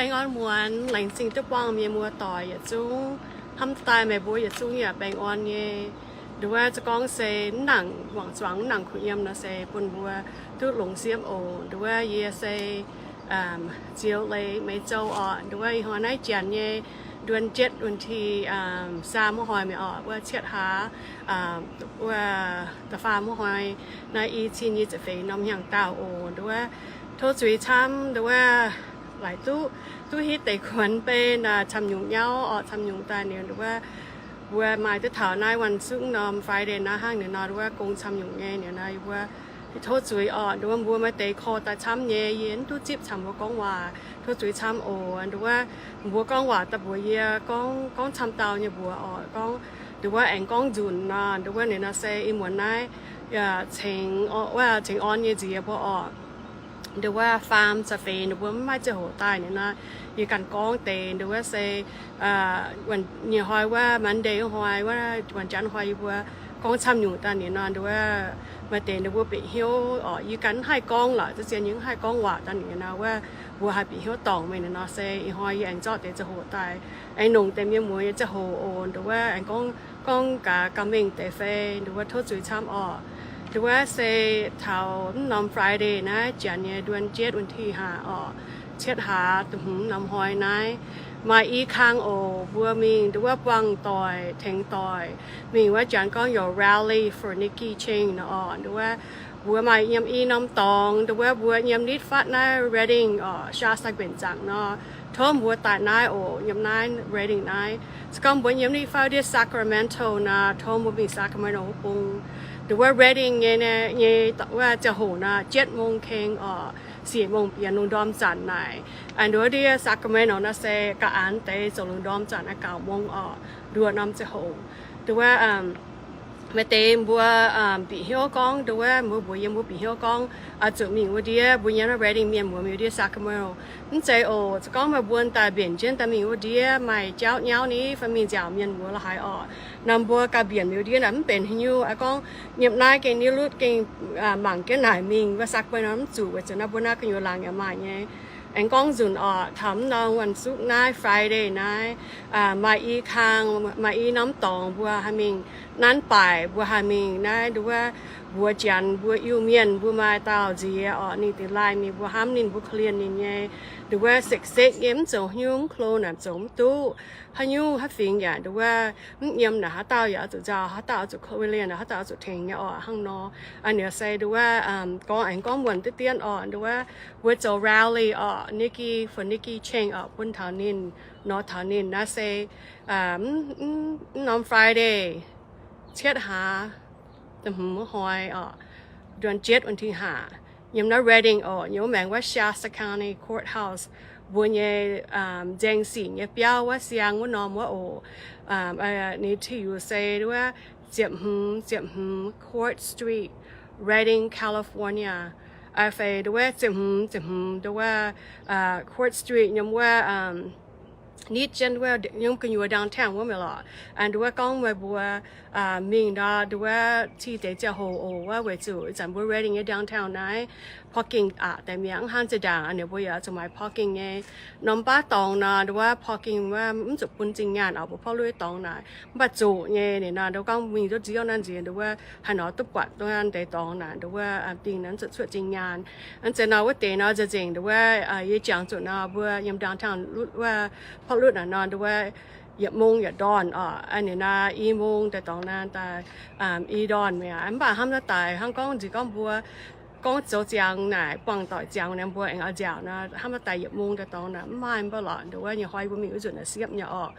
Baengh orn muonz, laengz zingh duqv buangh mienh muoz-doic yietc zungv. Hnamv daaih meih mbuo yietc zungv yaac baengh orn nyei. Nduov wuov za'gengh gorngv se mv nangc wangc zuangx, mv nangc kuh yiem nor se bun mbuo duqv longx sieqv oc. Nduov wuov yie se Zioux Leiz Meiv Zou oc. Nduov wuov ih hnoi naaiv janx nyei เดือนเจ็ด วันที่ saa muoz hnoi mi'aqv oc, wuov cietv hlaax, wuov da'faam muoz hnoi naaiv i cin nyic ziepc feix norm hnyangx-daauh oc. Nduov wuov tov zuiz camv. Nduov wuov laaix duqv, duqv hitv deix kuonx beiv naaic camv nyungc nyauv oc, camv nyungc daaih ninh nduov wuov mbuo maaih duqv taux naaiv วันศุกร์ norm Friday naaiv hnangv ninh nor, nduov wuov gong camv nyungc nyei ninh nor, yie mbuo tov zuiz oc. Nduov wuov mbuo maaih deix korv daaih camv nyei, yie mv duqv zipv caux mbuo gorngv waac, tov zuiz camv oc. Nduov wuov mbuo gorngv waac daaih mbuox yie gorngv, gorngv camv dauh nyei mbuox oc. Gorngv nduov wuov aengx gorngv nzunc nor, nduov wuov ninh nor se ih muonz naaiv cengx, wuov cengx orn nyei nziex mbuo oc. Nduov wuov faam caux feix ninh mbuo mv maaih ziangh hoc daaih ninh nor, yie ganh gorngv deix. Nduov wuov se nyei hnoi wuov Monday hnoi, wuov วันจันทร์ hnoi yie mbuo gorngv camv nyungc daaih ninh nor, nduov wuov maaih deix ninh mbuo bieqc hnyouv oc. Yie ganh mv haih gorngv lorqc, za'gengh yie mv haih gorngv waac daaih ninh nor, wuov mbuo haih bieqc hnyouv dorngc meih ninh nor se ih hnoi yie aengx zorqv deix ziangh hoc daaih aengx longc deix mienh muoz nyei ziangh hoc oc. Nduov wuov aengx gorngv, gorngv gaax gauh mengh deix fai, nduov wuov tov zuiz camv oc. Nduov wuov se taux mv norm Friday naaiv janx nyei เดือนเจ็ด วันที่ห้า oc, cietv hlaax da'hmz norm hnoi naaiv, maaih i kang oc, mbuo mingh nduov wuov buangh doic, tengx doic mingh wuov janx gorngv youz Rally for Niki Ching nor oc. Nduov wuov mbuo maaih yiem i norm dorngx, nduov wuov mbuo yiem nitv fatv naaiv Redding oc, shaa Sacramento zaangc nor, tov mbuo daaih naaiv oc, yiem naaiv Redding naaiv. Se gorngv mbuo yiem nitv fatv ndiev Sacramento nor, tov mbuo mingh Sacramento wuov bung. Nduov wuov Redding nyei, nyei wuov ziangh hoc nor, เจ็ดโมง keng oc, สี่โมง bieqc lungh ndorm zanc naaic. Nduov ndiev Sacramento nor se ga'anx deix zoux lungh ndorm zanc naaiv เก้าโมง oc, nduov norm ziangh hoc. Nduov wuov maaih deix mbuo bieqc hnyouv gorngv, nduov wuov mbuo mbuox yie mbuo bieqc hnyouv gorngv, oix zuqc mingh wuov ndiev, mbuo yiem naaiv Redding mienh mbuox mingh wuov ndiev Sacramento. Mv zeiz oc. Se gorngv meih mbuo daaih mbienc jienv daaih mingh wuov ndiev maaih jauv nyauv ni fai mingh nziaauc mienh mbuox la'haaix oc, nor mbuo gauh mbienc mingh wuov ndiev naaic mv benx haaix nyungc. Aa, gorngv yiem naaiv gengh niv lutv gengh mangc jienv naaic mingh wuov Sacramento mv zuqc, weic zuqc naaiv mbuo naaiv gu'nyuoz laangz yaac maaih nyei. Aengx gorngv nzunc oc, taux mv norm วันศุกร์ naaiv, Friday naaiv, maaih i kang, maaih i norm dorngx mbuo haih mingh nanv baaic, mbuo haih mingh naaiv nduov wuov mbuox janx mbuo Iu-Mienh mbuo maaih dauh nziex oc, ninh dingc laaih mingh mbuo hnamv ninh, mbuo korv-lienh ninh nyei. Nduov wuov sekv-sekv nyei, mv zoux haaix nyungc, mv klo naaic zoux mv duqv haaix nyungc haaix fingx yaac nduov wuov mv yiem naaic haaix dauh yaac oix zuqc nzauh, haaix dauh oix zuqc korv-lienh, haaix dauh oix zuqc tengx nyei oc, hnangv nor. A'nyungc se nduov wuov gorngv aengx gorngv muonc diqv dien oc, nduov wuov mbuo zoux rally oc, Niki for Niki Ching oc, bun taux ninh, nor taux ninh naaiv se mv norm Friday, cietv hlaax da'hmz hnoi oc, เดือนเจ็ด วันที่ห้า yiem naaiv Redding oc, yiem wuov maengx wuov Shasta County Courthouse, mbuo nyei nzaeng sic nyei biauv wuov siang wuov norm wuov oc. Ninh tiuv se wuov ziepc hmz ziepc hmz Court Street, Redding, California. Fai nduov wuov ziepc hmz ziepc hmz nduov wuov Court Street yiem wuov nitv jienv wuov yiem gu'nyuoz downtown wuov mi'aqv lorqc. Nduov wuov gorngv meih mbuo mingh nor, nduov wuov ti deix ziangh hoc oc, wuov weic zuqc ih zanc mbuo Redding nyei downtown naaiv parking aqc deix mi'aqv, mv hnangv zinh ndaangc ninh mbuo yaac zuqc maaih parking nyei. Norm baav dorngx nor, nduov wuov parking wuov mv zuqc bun zinh nyaanh oc, mbuo porv lutv dorngx naaic. Mv baac zuqc nyei ninh nor, nduov gorngv mingh nduov nziouv naaiv nziex nduov wuov haih nor duqv buatc nduov wuov deix dorngx naaic, nduov wuov dingh naaiv zuqc cuotv zinh nyaanh. Aa, nzengc nor wuov deix nor nzengc nzengc nduov wuov yie jangx zuqc nor mbuo yiem downtown lutv wuov porv lutv naaic nor nduov wuov yietc mong yietc ndorn oc, ninh nor i mong daaih dorngx naaiv daaih i ndorn mi'aqv. Mv baac hnamv naaiv daaih hnangv gorngv nziex gorngv mbuo gorngv zoux ziangx naaic, buangh doic ziangx naaic mbuo aengx oix nziaauc nor, hnamv naaiv daaih yietc mong daaih dorngx naaic mv maaih mv baac lorqc, nduov wuov nyei hnoi mbuo mingh wuov nzunc naaic siepv nyei oc.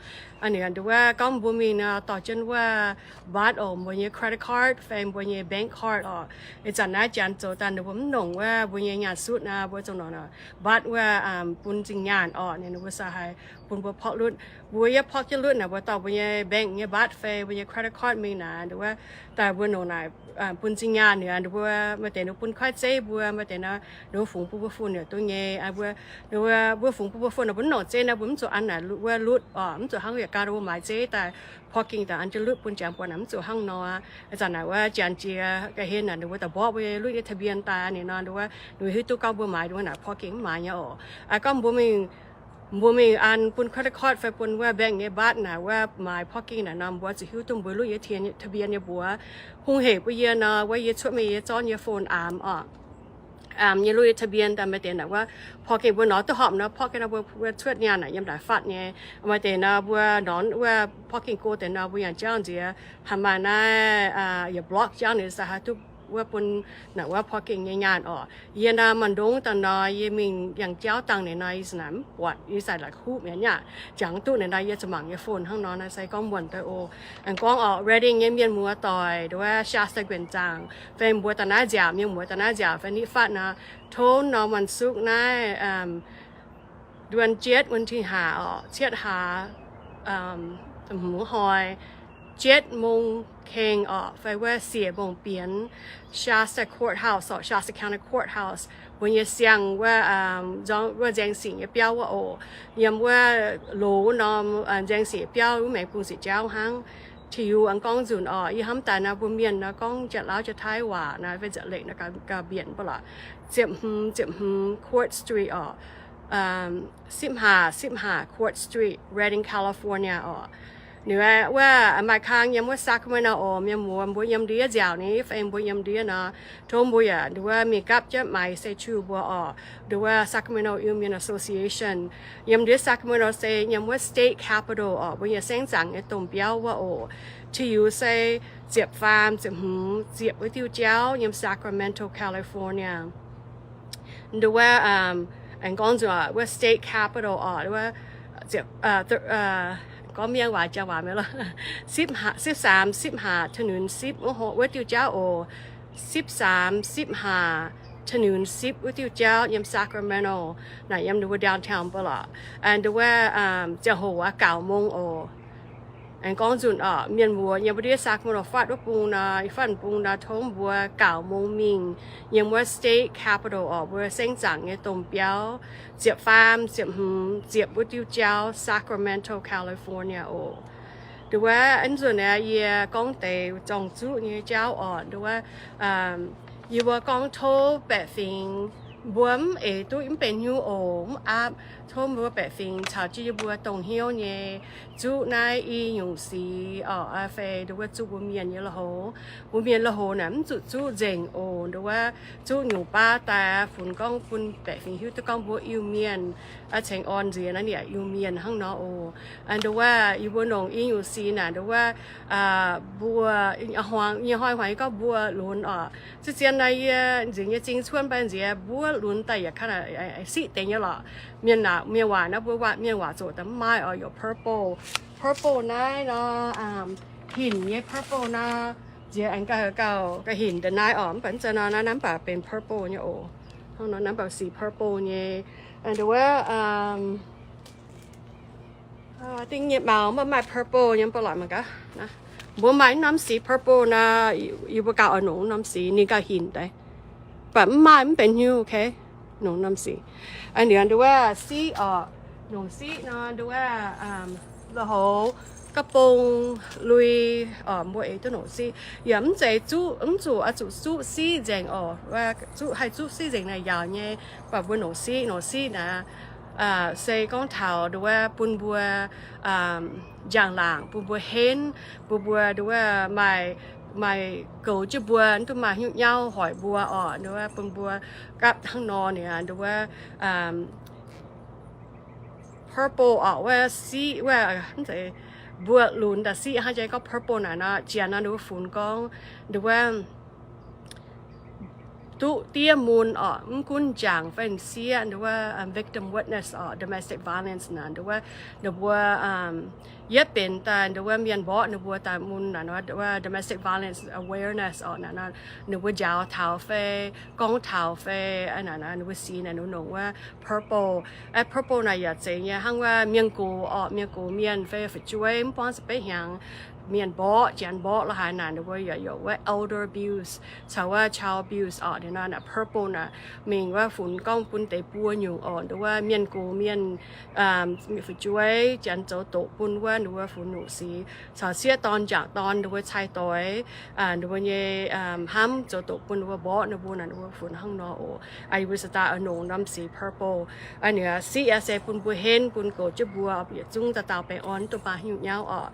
Aa, ninh nduov wuov gorngv mbuo mingh nor dorh jienv wuov mbatv oc, mbuo nyei credit card fai mbuo nyei bank card oc. Ih zanc naaiv janx zoux daaih ninh mbuo mv nongc wuov mbuo nyei nyaanh sutv naaic, mbuo zoux nongc mbatv wuov bun zinh nyaanh oc, ninh mbuo sa haiz bun mbuo porv lutv. Mbuo yie porv jienv lutv naaic mbuo dorh mbuo nyei bank nyei mbatv fai mbuo nyei credit card mingh naaic, nduov wuov daaih mbuo nongc naaic bun zinh nyaanh ninh, nduov wuov maaih deix ninh bun kuaaiv zeiv mbuo, maaih deix nor ninh mbuo fungx bun mbuo fun yaac duqv nyei. Mbuo, nduov wuov mbuo fungx bun mbuo fun naaic mbuo mv nongc zeiv naaic mbuo mv zuqc an naaic wuov lutv oc, mv zuqc hnangv yaac ganh mbuo maaiz zeiv daaih parking daaih an jienv lutv bun janx buatc naaic, mv zuqc hnangv nor. Ih zanc naaic wuov janx jiex ga'hlen naaic ninh mbuo daaih mborqv mbuo nyei lutv nyei ทะเบียน daaih ninh nor, nduov wuov ninh mbuo hiuv duqv gorngv mbuo maaiz nduov wuov naaic parking mv maaiz nyei oc. Gorngv mbuo mingh mbuo mingh an bun credit card fai bun wuov bank nyei บัตร naaic wuov maaih parking naaic nor, mbuo zuqc hiuv duqv mbuo luv yie ทะเบียน nyei mbuox. Hungh hec bun yie nor, wuov yie cuotv mingh yie zorqv yie phone aamx oc. Aamx yie luv yie ทะเบียน daaih maaih deix naaic wuov parking mbuo nor duqv horpc nor, parking nor mbuo cuotv nyaanh naaic yiem ndaic fatv nyei. Maaih deix nor mbuo nor wuov parking go deix nor mbuo yangh jauv nziex, haaix maaih naaiv yietc block jauv ninh sai haaix duqv wuov bun naaic wuov parking nyei nyaanh oc. Yie nor maaih ndongc daaih nor yie mingh yangh jauv dangh ninh nor, yie naaic mv buatc, yie sai la'kuqv mi'aqv. Jangx duqv ninh nor yie zuqc mangc yie phone hnangv nor. Naaiv se gorngv muonc deix oc. Aengx gorngv oc, Redding nyei mienh muoz-doic, nduov Shasta guenc zaangc fai mbuo da'naaiv nziaauc, mienh muoz da'naaiv nziaauc fai nitv fatv nor, tov nor วันศุกร์ naaiv เดือนเจ็ด วันที่ห้า oc, cietv hlaax, hmz hnoi, เจ็ดโมง kengx oc, fai wuov siec mbong bienx, Shasta Courthouse oc, Shasta County Courthouse, mbuo nyei siang wuov, wuov nzaeng singc nyei biauv wuov oc. Yiem wuov loz norm nzaeng singc biauv wuov maengx bung sic jauv hnangv. Tiux aengx gorngv nzunc oc, yie hnamv daaih nor mbuo mienh nor gorngv Janx-Lauv Janx-Taiv waac naaiv fai Nza'hmien nor gauh mbienc mv baac lorqc. Ziepc hmz ziepc hmz Court Street oc, สิบห้า สิบห้า Court Street, Redding, California oc. Ninh wuov maaih kang yiem wuov Sacramento oc. Mienh muoz mbuo yiem ndiev nziaauc ni fai mbuo yiem ndiev nor, tov mbuo yaac nduov mingh gapv jienv maaiz se cu mbuo oc. Nduov Sacramento Iu Mien Association yiem ndiev Sacramento se yiem wuov state capitol oc, mbuo nyei saengv zaangc nyei domh biauv wuov oc. Tiux se ziepc faam ziepc hmz ziepc wuov diuh jauv yiem Sacramento, California. Nduov wuov, aengx gorngv nzunc wuov state capitol oc, wuov, gorngv mienh waac jaa waac mi'aqv lorqc. สิบสาม สิบห้า ถนนสิบ wuov diuh jauv oc. สิบสาม สิบห้า ถนนสิบ wuov diuh jauv yiem Sacramento naaic, yiem nduov wuov downtown mv baac lorqc. Nduov wuov ziangh hoc aqv, เก้าโมง oc. Aengx gorngv nzunc oc, mienh muoz yiem mbuo ndiev Sacramento fatv wuov bung nor, fatv bung nor tov mbuo เก้าโมง mingh yiem wuov state capitol oc, mbuo saengv zaangc nyei domh biauv, ziepc faam ziepc hmz ziepc wuov diuh jauv, Sacramento, California oc. Nduov wuov, nzunc naaiv yie gorngv deix zorng-zuqv nyei jauv oc. Nduov wuov, yie mbuo gorngv tov baeqc fingx, mbuo mv eix duqv mv benx hnyouv oc, mv aapv. Tov mbuo baeqc fingx caux jienv yie mbuo dongh hnyouv nyei zuqv naaiv i nyungc sic oc, fai nduov wuov zuqv mbuo mienh nyei lui-houx. Mbuo mienh lui-houx naaic mv zuqc zuqv nzengc oc. Nduov wuov zuqv nyungc baav daaih funx gorngv bun baeqc fingx hiuv duqv gorngv mbuo Iu-Mienh, cengx orn nziex naaiv yaac Iu-Mienh hnangv nor oc. Nduov wuov yie mbuo longc i nyungc sic naaic, nduov wuov, mbuo, hnoi-hnoi gorngv mbuo lunx oc. Zien-zien naaiv yie nziex nyei zingh cuonv mbaih nziex mbuo lunx daaih yaac kangv siqv deix nyei lorqc. Mienh, mienh waac naaiv, mbuo mienh waac zoqc daaih mv maaih oc, youc purple. Purple naaiv nor, hinc nyei purple nor, nziex aengx gauh, gauh hinc deix naaiv oc. Mv baac mv zeiz nor naaiv, naaiv mv baac benx purple nyei oc. Hnangv nor naaiv mv baac sic purple nyei. Nduov wuov, dingh nyei maux maiv maaih purple nyei mv baac lorqc mangc gaax. Mbuo maaih norm sic purple nor, yie mbuo gauh oix nongc norm sic, ninh gauh hinc deix. Mv baac mv maaih mv benx hnyouv, okay? Nongc norm sic. Aa, nduov wuov siqv oc, nongc siqv nor, nduov wuov lui-houx, ga'bong, lui, oc, mbuo eix duqv nongc siqv. Yaac mv zeiz zuqv, mv zuqc, zuqc zuqv siqv nzengc oc. Zuqv, haih zuqv siqv nzengc naaic yaauc nyei, mv baac mbuo nongc siqv, nongc siqv naaic, se gorngv taux nduov wuov bun mbuo njang-laangc, bun mbuo henv, bun mbuo nduov wuov maaih, maaih goux jienv mbuo, mv duqv maaih hnyouv nyauv hoic mbuo oc. Nduov wuov bun mbuo gapv hnangv nor niaa, nduov wuov purple oc, wuov siqv wuov, mbuo lunx daaih siqv hnangv jai gorngv purple naaic nor, janx nor nduov wuov funx gorngv nduov wuov duqv diev mun oc, mv gunv jangc fai m'sieqv, nduov wuov victim witness oc, domestic violence naaic, nduov wuov ninh mbuo yietv benx daaih nduov wuov mienh mborqv ninh mbuo daaih mun naaic, nduov wuov domestic violence awareness oc, naaic nor ninh mbuo njaaux taux fai gorngv taux fai, naaic nor ninh mbuo sic naaic nduov nongc wuov purple. Purple naaic yaac zeiz nyei hnangv wuov mienh gox oc, mienh gox mienh fai fu'jueiv mv buangv ziepc betv hnyangx, mienh mborqv, janx mborqv la'haaix naaic, ninh mbuo yaac yaac wuov elder bills caux wuov child bills oc. Ninh nor naaic purple naaic mingh wuov funx gorngv bun deix buo nyungc oc. Nduov wuov mienh gox mienh, fu'jueiv, janx zoux doqc bun wuov nduov wuov funx nyungc sic, caux sieqv dorn, m'jangc dorn, nduov wuov cai doix, nduov wuov nyei hnamv zoux doqc bun nduov wuov mborqv ninh mbuo naaic, nduov wuov funx hnangv nor oc. Yie mbuo se daaih oix nongc norm sic purple. Ninh siqv aqv se bun mbuo henv, bun goux jienv mbuo yietc zungv dauh dauh baengh orn, duqv baac nyungc nyauv oc.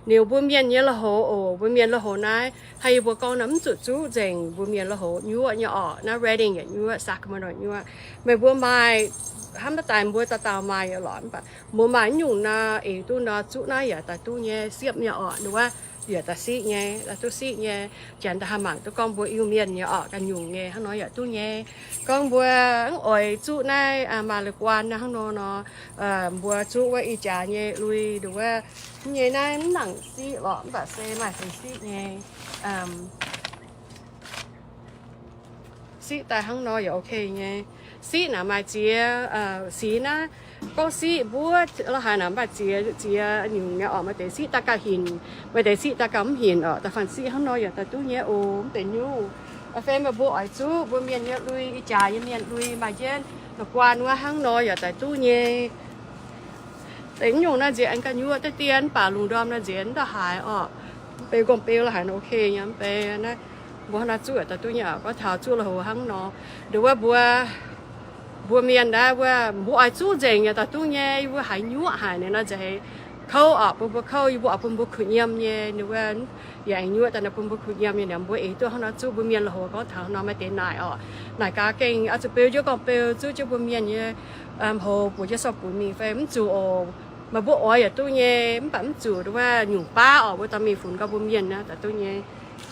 Ninh mbuo mienh nyei lui-houx oc, mbuo mienh lui-houx naaiv, hnangv yie mbuo gorngv nor, mv zuqc zuqv nzengc mbuo mienh lui-houx nyuoqv nyei oc. Naaiv Redding yaac nyuoqv, Sacramento nyuoqv. Meih mbuo maaih hnamv daaih daaih mbuo dauh dauh maaih yaac lorqc, mv baac mbuo maaih nyungc nor, eix duqv nor, zuqv naaiv yaac daaih duqv nyei, siepv nyei oc. Nduov wuov yaac daaih siqv nyei, daaih duqv siqv nyei. Janx daaih haih mangc duqv gorngv mbuo Iu-Mienh nyei oc, ganh nyungc nyei hnangv nor yaac duqv nyei. Gorngv mbuo mv oix zuqv naaiv marijuana hnangv nor nor, mbuo zuqv wuov ih jaax nyei lui, nduov wuov nyei naaiv mv nangc siqv lorqc, mv baac se maaih feix siqv nyei. Siqv daaih hnangv nor yaac ok nyei. Siqv naaic maaih ziex sic naaiv. Gorngv siqv mbuov la'haaix naaic maaih ziex, ziex nyungc nyei oc. Maaih deix siqv daaih gauh hinc, maaih deix siqv daaih gauh mv hinc oc. Da'faanh siqv hnangv nor yaac daaih duqv nyei oc, mv deix nyungc. Fai meih mbuo oix zuqv mbuo mienh nyei lui, ih jaax nyei mienh lui maaih jienv la'guaanh wuov hnangv nor yaac daaih duqv nyei. Deix nyungc naaiv nziex aengx ganh nyuoqv deix dien, mv baac lungh ndorm naaiv nziex ndortv haaix oc. Mv bei gorngv beu la'haaix nor ok nyei, mv bei naaiv mbuo hnangv naaiv zuqv yaac daaih duqv nyei oc. Gorngv taux zuqv lui-houx hnangv nor, nduov wuov mbuo, mbuo mienh naaiv wuov mbuo oix zuqv nzengc yaac daaih duqv nyei. Yie mbuo haiz nyuoqv haic ninh nor nzengc kouv oc, bun mbuo kouv, yie mbuo oix bun mbuo kuh nyiemv nyei. Ninh wuov yaac aengx nyuoqv daaih nor bun mbuo kuh nyiemv nyei. Ninh mbuo eix duqv hnangv nor zuqv mbuo mienh lui-houx gorngv taux nor maaih deix naaic oc. Naaic gaax gengh oix zuqc beu jienv gorngv beu zuqv jienv mbuo mienh nyei hoz buoz jienv sorqv buoz mingh fai mv zuqc oc. Meih mbuo oix yaac duqv nyei, mv baac mv zuqc nduov wuov nyungc baav oc, mbuo dorh mingh funx gau mbuo mienh naaiv daaih duqv nyei.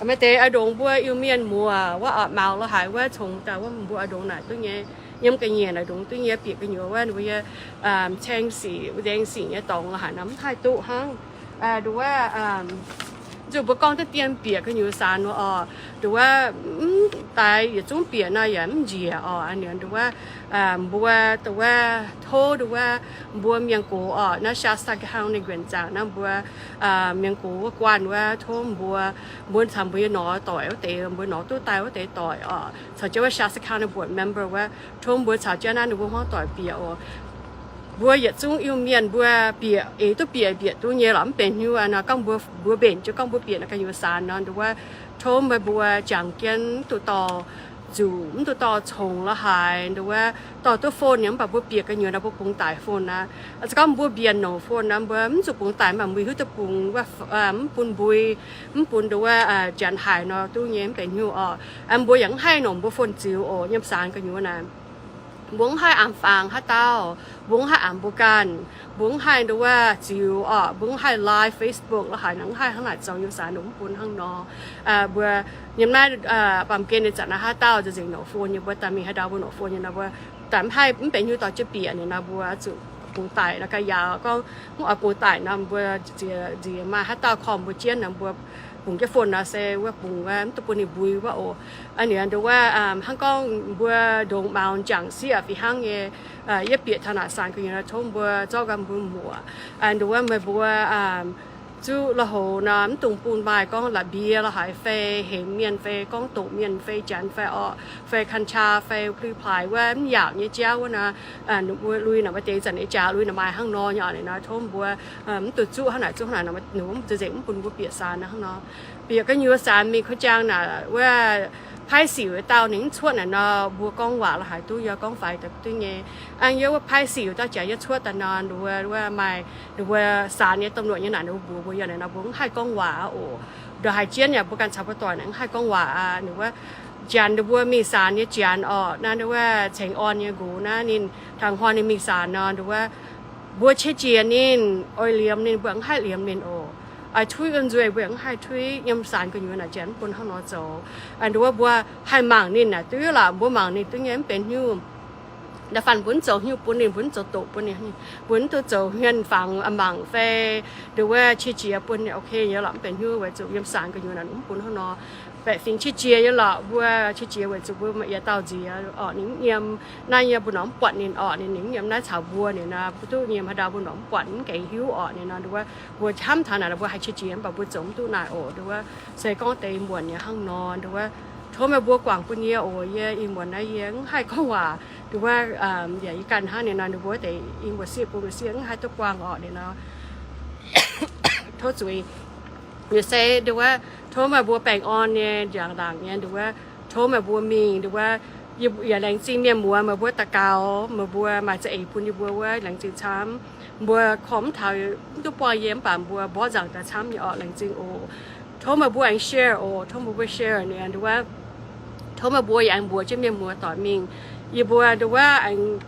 Maaih deix oix ndongx mbuo Iu-Mienh muoc wuov oc, maux la'haaix wuov congx daaih wuov mbuo oix ndongx naaic duqv nyei. Yiem ga'nyiec naaic ndongx duqv nyei, bieqc gu'nyuoz wuov ninh mbuo nyei ceng sic, nzaeng sic nyei dorngx la'haaix nor mv haih duqv hnangv. Nduov wuov zuqc mbuo gorngv deix dien bieqc gu'nyuoz saanx nor oc, nduov wuov mv daaih yietc zungv bieqc nor yaac mv njiec oc. Nduov wuov mbuo nduov wuov tov nduov wuov mbuo mienh gox oc, naaiv Shasta County ninh guenc zaangc naaiv mbuo mienh gox wuov guanh wuov tov mbuo, mbuo caux mbuo nyei norm doic wuov deix, mbuo norm duqv daaih wuov deix doic oc, caux jienv wuov Shasta County board member wuov, tov mbuo caux jienv naaiv ninh mbuo hmuangv doic bieqc oc. Mbuo yietc zungv Iu-Mienh mbuo bieqc, eix duqv bieqc, bieqc duqv nyei lorqc, mv benx hnyouv nor gorngv mbuo, mbuo mbenc jienv gorngv mbuo bieqc naaiv gu'nyuoz saanx nor, nduov wuov tov meih mbuo jangx jienv duqv dorh zuqc, mv duqv dorh congx la'haaix, nduov wuov dorh duqv phone nyei, mv baac mbuo bieqc gu'nyuoz nor mbuo bungx daic phone aqv. Se gorngv mbuo mbienc nongc phone nor mbuo mv zuqc bungx daic, mv baac mbuo hiuv duqv bungx wuov, mv bun mbui, mv bun nduov wuov janx haic nor duqv nyei, mv benx hnyouv oc. Mbuo yaac mv haih nongc mbuo phone ziux oc, yiem saanx gu'nyuoz naaic. Mbuo mv haih amx fangx haaix dauh, mbuo mv haih amx mbuo ganh, mbuo mv haih nduov wuov ziux oc, mbuo mv haih live Facebook la'haaix nor, mv haih hnangv naaic zoux, yiem saanx ninh mv bun hnangv nor. Mbuo yiem naaiv baamh gen ninh zanc naaiv haaix dauh nzengc nongc phone nyei, mbuo daaih mingh haaix ndau mbuo nongc phone nyei nor, mbuo daaih mv haih, mv benx hnyouv dorh jienv bieqc nyei nor, mbuo zuqc bungx daic nor ga'yaauc. Gorngv mv oix bungx daic nor, mbuo ziex nziex maaih haaix dauh korv mbuo jienv nor, mbuo bungx jienv phone nor se wuov bungx wuov mv duqv bun ninh mbui wuov oc. Ninh nduov wuov hnangv gorngv mbuo ndongc maux m'jangc sieqv fih hnangv nyei, yie bieqc taux naaic saanx gu'nyuoz nor tov mbuo zorqv ganh mbuo muoc. Nduov wuov meih mbuo zuqv lui-houx nor mv dungx bun maaih gorngv la'mbie la'haaix fai hemx mienh fai gorngv doqc mienh fai janx fai oc, fai กัญชา fai lui-plaaix wuov mv yaauc nyei jauv wuov nor, mbuo lui naaic maaih deix zanc nyei jaax lui naaic maaih hnangv nor nyei oc. Ninh nor tov mbuo mv dungx zuqv hnangv naaic zuqv hnangv naaic, ninh mbuo nzengc mv bun mbuo bieqc saanx nor hnangv nor. Bieqc gu'nyuoz saanx mingh kuv jaang naaic wuov paaiv sic wuov dauh ninh mv cuotv naaic nor, mbuo gorngv waac la'haaix duqv, yie gorngv faix daaih duqv nyei. Aengx yie wuov paaiv sic wuov dauh jaax yie cuotv daaih nor, ninh mbuo wuov maaih ninh mbuo saanx nyei domh luoqc nyei naaic ninh mbuo mbuox mbuo yaac naaic nor mbuo mv haih gorngv waac oc. Ndongc haaix jienv yaac mbuo ganh caux mbuo doic naaic mv haih gorngv waac aqv. Ninh wuov janx ninh mbuo mingh saanx nyei janx oc, naaiv ninh wuov cengx orn nyei nqox naaiv ninh taux hnoi ninh mingh saanx nor, ninh wuov mbuo qiex jiez ninh, oix liemh ninh mbuo mv haih liemh ninh oc. Oix tuiv wuov nzueic mbuo mv haih tuiv. Yiem saanx gu'nyuoz naaic janx mv bun hnangv nor zoux. Ninh wuov mbuo haih mangc ninh naaic duqv lorqc, mbuo mangc ninh duqv nyei mv benx hnyouv. Da'faanh mbuo mv zoux hnyouv bun ninh, mbuo mv zoux doqc bun ninh, mbuo mv duqv zoux hmien fangx a'mangc fai nduov wuov qiex jiez bun ninh, ok nyei lorqc, mv benx hnyouv weic zuqc yiem saengx gu'nyuoz naaic mv bun hnangv nor. Baeqc fingx qiex jiez nyei lorqc, mbuo qiex jiez weic zuqc mbuo maaih yietc dauh nziex orqc, ninh mv nyiemc naaiv nyei, mbuo nor mv buatc ninh orqc, ninh, ninh mv nyiemc naaiv caux mbuo ninh nor, mbuo duqv nyiemc haaix ndau mbuo nor mv buatc, mv gaengh hiuv orqc ninh nor. Nduov wuov mbuo hnamv taux naaic nor mbuo haih qiex jiez, mv baac mbuo zoux mv duqv naaic oc. Nduov wuov se gorngv deix muonc nyei hnangv nor. Nduov wuov tov meih mbuo guangc bun yie oc. Yie ih muonz naaiv yie mv haih gorngv waac. Nduov wuov yaac yie ganh hnangv ninh nor, ninh mbuo deix ih muonz sieqv bun mbuo sieqv mv haih duqv buangh orqc ninh nor. Tov zuiz. Yie se nduov wuov tov meih mbuo baengh orn nyei, njaangc ndaangc nyei. Nduov wuov tov meih mbuo mingh. Nduov wuov yie yaac laengz zingh mienh muoz meih mbuo daux gaux, meih mbuo maaih za'eix bun yie mbuo wuov, laengz zingh camv. Mbuo korv mv taux, mv duqv buangh yie, mv baac mbuo mborqv nzangc daaih camv nyei orqc, laengz zingh oc. Tov meih mbuo aengx share oc, tov meih mbuo share ninh nduov wuov. Tov meih mbuo yaac aengx mbuox jienv mienh muoz doic mingh. Yie mbuo nduov wuov aengx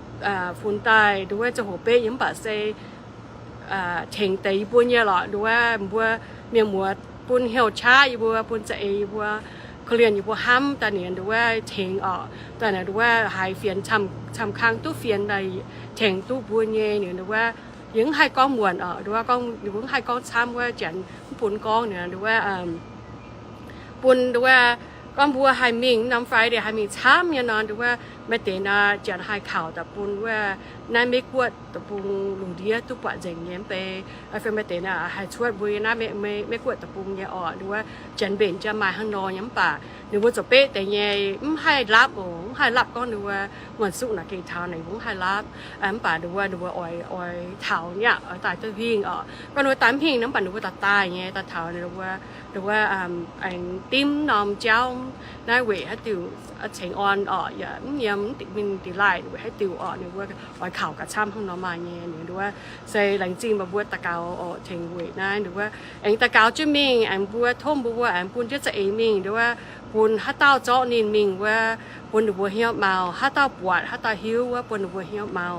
funx daaih nduov wuov ziangh hoc betv nyei, mv baac se tengx deix yie mbuo nyei lorqc. Nduov wuov mbuo mienh muoz bun hnyouv qaqv yie mbuo, bun za'eix yie mbuo, korv-lienh yie mbuo hnamv daaih ninh nduov wuov tengx orqc. Daaih naaic nduov wuov haiz fienx camv kang duqv fienx daaih tengx duqv mbuo nyei ninh nduov wuov. Yie mv haih gorngv muonc orqc, nduov wuov gorngv, ninh mbuo mv haih gorngv camv wuov, janx mv bun gorngv ninh nduov wuov bun nduov wuov gorngv mbuo haih mingh norm Friday haih mingh camv nyei nor, nduov wuov maaih deix nor janx haih kaux daaih bun wuov naaiv Meiv Guoqv deic-bung lungh ndiev duqv buatc nzengc nyei mv bei. Fai maaih deix nor haih cuotv mbuo naaiv Meiv Guoqv deic-bung nyei orqc, nduov wuov janx mbenc jaa maaih hnangv nor nyei mv baac ninh mbuo zoux betv deix nyei mv haih lapv oc, mv haih lapv gorngv ninh mbuo muonc suqv naaic gengh taux naaic mv haih lapv. Mv baac nduov wuov, nduov wuov oix, oix taux nyei, oix daaih duqv huingh orqc. Gorngv ninh mbuo daaih mv huingh nor mv baac ninh mbuo daaih daaih nyei, daaih taux ninh mbuo, nduov wuov aengx dimv norm jauv naaiv weic haaix diuc cengx orn orqc, yaac mv yiem mv dingc mingh dingc laaih weic haaix diuc orqc, ninh mbuo oix kaux gauh camv hnangv nor maaih nyei. Ninh nduov wuov se laengz zingh meih mbuo daux gaux oc, tengx weic naaiv nduov wuov aengx daux gaux jienv mingh, aengx mbuo tov mbuo mbuo aengx bun jienv za'eix mingh nduov wuov, bun haaix dauh zorqv ninh mingh wuov, bun ninh mbuo hnyouv mau, haaix dauh buatc haaix dauh hiuv wuov bun ninh mbuo hnyouv mau,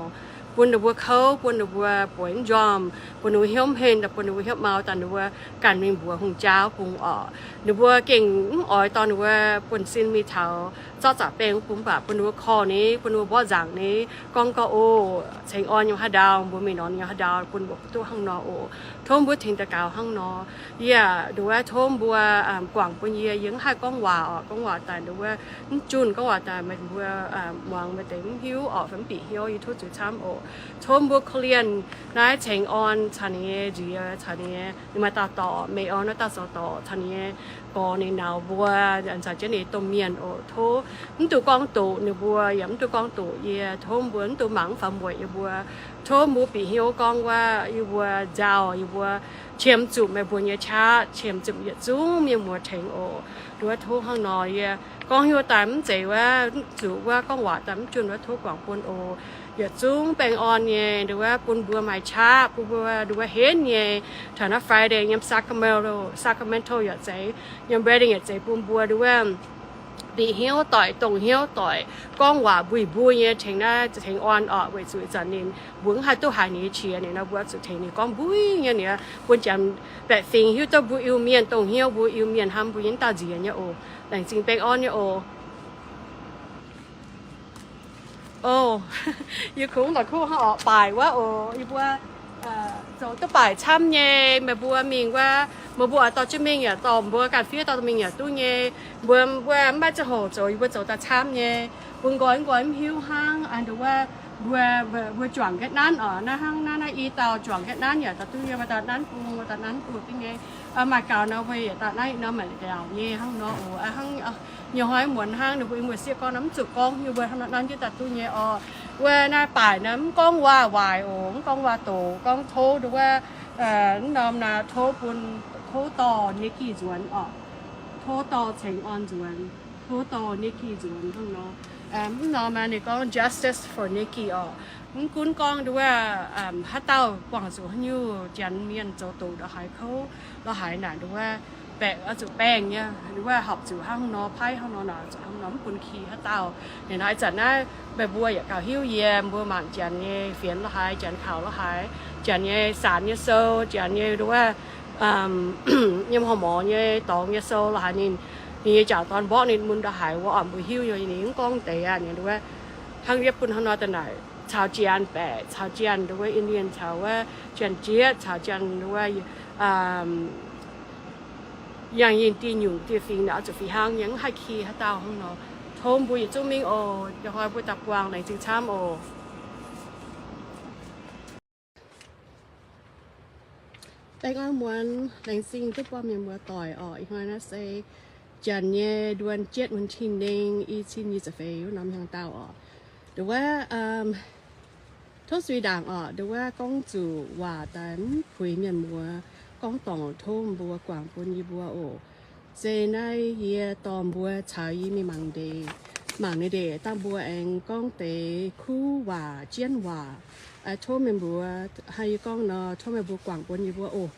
bun ninh mbuo kouv, bun ninh mbuo bueix mv njormh, bun ninh mbuo hnyouv mv henv, bun ninh mbuo hnyouv mau daaih ninh mbuo ganh mingh mbuox hungh jaa wuov bung orqc. Ninh mbuo gengh mv oix dorh ninh mbuo buonv-sin mingh taux zorqv zaqc baengh wuov bung, mv baac bun ninh mbuo korv ninh, bun ninh mbuo mborqv nzangc ninh, gorngv gorngv oc, cengx orn yiem haaix ndau, mbuo mingh nor yiem haaix ndau, bun mbuo duqv hnangv nor oc. Tov mbuo tengx daux gaux hnangv nor. Yie nduov wuov tov mbuo guangc bun yie, yie mv haih gorngv waac orqc. Gorngv waac daaih nduov wuov mv junh, gorngv waac daaih meih mbuo muangx maaih deix mv hiuv orqc fai mv bieqc hnyouv, yie tov zuiz camv oc. Tov mbuo korv-lienh naaiv cengx orn caux ninh nyei nziex, caux ninh nyei, ninh maaih dauh dorc, Mei Orn naaiv dauh zoux dorc, caux ninh nyei gorx ninh nauz mbuo, caux jienv ninh domh mienh oc. Tov mv duqv gorngv doqc ninh mbuo, yaac mv duqv gorngv doqc yie. Tov mbuo mv duqv mangc mv faaux mueic yie mbuo. Tov mbuo bieqc hnyouv gorngv wuov yie mbuo nzauh, yie mbuo qiemx zuqc meih mbuo nyei qaqv, qiemx zuqc yietc zungv mienh muoz tengx oc. Nduov wuov tov hnangv nor yie gorngv hnyouv daaih mv zeiz wuov zuqc wuov gorngv waac daaih mv junh wuov tov guangc bun oc. Yietc zungv baengh orn nyei, nduov wuov bun mbuo maaih qaqv, bun mbuo nduov wuov henv nyei. Taux naaiv Friday yiem Sacramento, Sacramento yaac zeiz, yiem Redding yaac zeiz, bun mbuo nduov wuov bieqc hnyouv doic, dongh hnyouv doic, gorngv waac mbuih mbuo nyei tengx naaiv cengx orn orqc, weic zuqc ih zanc ninh mbuo mv haih duqv haiz ninh nyei qiex, ninh nor mbuo zuqc tengx ninh gorngv mbuo nyei, ninh bun janx baeqc fingx hiuv duqv mbuo Iu-Mienh, dongh hnyouv mbuo Iu-Mienh hnamv mbuo nyei dauh nziex nyei oc. Laengz zingh baengh orn nyei oc. O, yie kungx la'kuqv hnangv orqc, baaic wuov oc. Yie mbuo zoux duqv baaic camv nyei. Meih mbuo mingh wuov, meih mbuo oix dorh jienv mingh yaac dorh, mbuo ganh fiev dorh mingh yaac duqv nyei. Mbuo, mbuo mv maaih ziangh hoc zoux, yie mbuo zoux daaih camv nyei. Mbuo nqoi nqoi mv hiuv hnangv, nduov wuov mbuo, mbuo juangc nqaeqv nanv oc. Naaiv hnangv naaiv, naaiv i dauh juangc nqaeqv nanv yaac daaih duqv nyei, maaih dauh nanv bung, maaih dauh nanv bung duqv nyei. Maaih gaux nor mbuo yaac daaih naaiv nor maaih gaux nyei hnangv nor oc. Hnangv nyouz hnoi muonz hnangv ninh mbuo i muoz-sieqv gorngv nor mv zuqc gorngv, yie mbuo hnangv nor nanv jienv daaih duqv nyei oc. Wuov naaiv baaic nor mv gorngv waac waaic oc, mv gorngv waac doqc, gorngv tov nduov wuov, mv norm naaic tov bun, tov dorh Nikki nzuonx oc. Tov dorh cengx orn nzuonx, tov dorh Nikki nzuonx hnangv nor. Mv norm naaic ninh gorngv justice for Nikki oc. Mv gunv gorngv nduov wuov haaix dauh buangh zuqc haaix nyungc janx mienh zoux doqc la'haaix kouv, la'haaix naaic nduov wuov baeqc oix zuqc baengh nyei, nduov wuov horpc zuqc hnangv nor, paaiv hnangv nor, naaic zuqc hnangv nor, mv bun ki haaix dauh. Ninh naaiv ih zanc naaiv meih mbuo yaac gauh hiuv yie, mbuo mangc janx nyei fienx la'haaix, janx kaux la'haaix, janx nyei saanx nyei sou, janx nyei nduov wuov yiem horqc morc nyei dorngx nyei sou la'haaix ninh, ninh nyei jauv-dorn mborqv ninh mun la'haaix wuov, orqc mbuo hiuv nyei. Ninh mv gorngv deix aqv, ninh nduov wuov Hnangv yie bun hnangv nor daaih naaic, caux Janx baeqc, caux Janx nduov wuov Indian, caux wuov Janx-jieqv, caux Janx nduov wuov, yangh yinh dieh nyungc dieh fingx naaic oix zuqc fih hnangv, yie mv haih ki haaix dauh hnangv nor. Tov mbuo yietc zungv mingh oc. Ih hnoi mbuo daaih buangh laengz zingh camv oc. Baengh orn muonz laengz zingh duqv buangh mienh muoz-doic oc. Ih hnoi naaiv se janx nyei nduon jietv, mun tin neng, i cin nyic ziepc feix wuov norm hnyangx-daauh oc. Nduov wuov, tov suiv ndaangc oc. Nduov wuov gorngv zuqc waac daaih mv puix mienh muoz, gorngv dorngc tov mbuo guangc bun yie mbuo oc. Se naaiv yie dorh mbuo caux yie mingh mangc ndeic, mangc ninh ndeic dangh mbuo aengx gorngv deix kuv waac, jienv waac. Tov mienh mbuo, hnangv yie gorngv nor, tov meih mbuo guangc bun yie mbuo oc.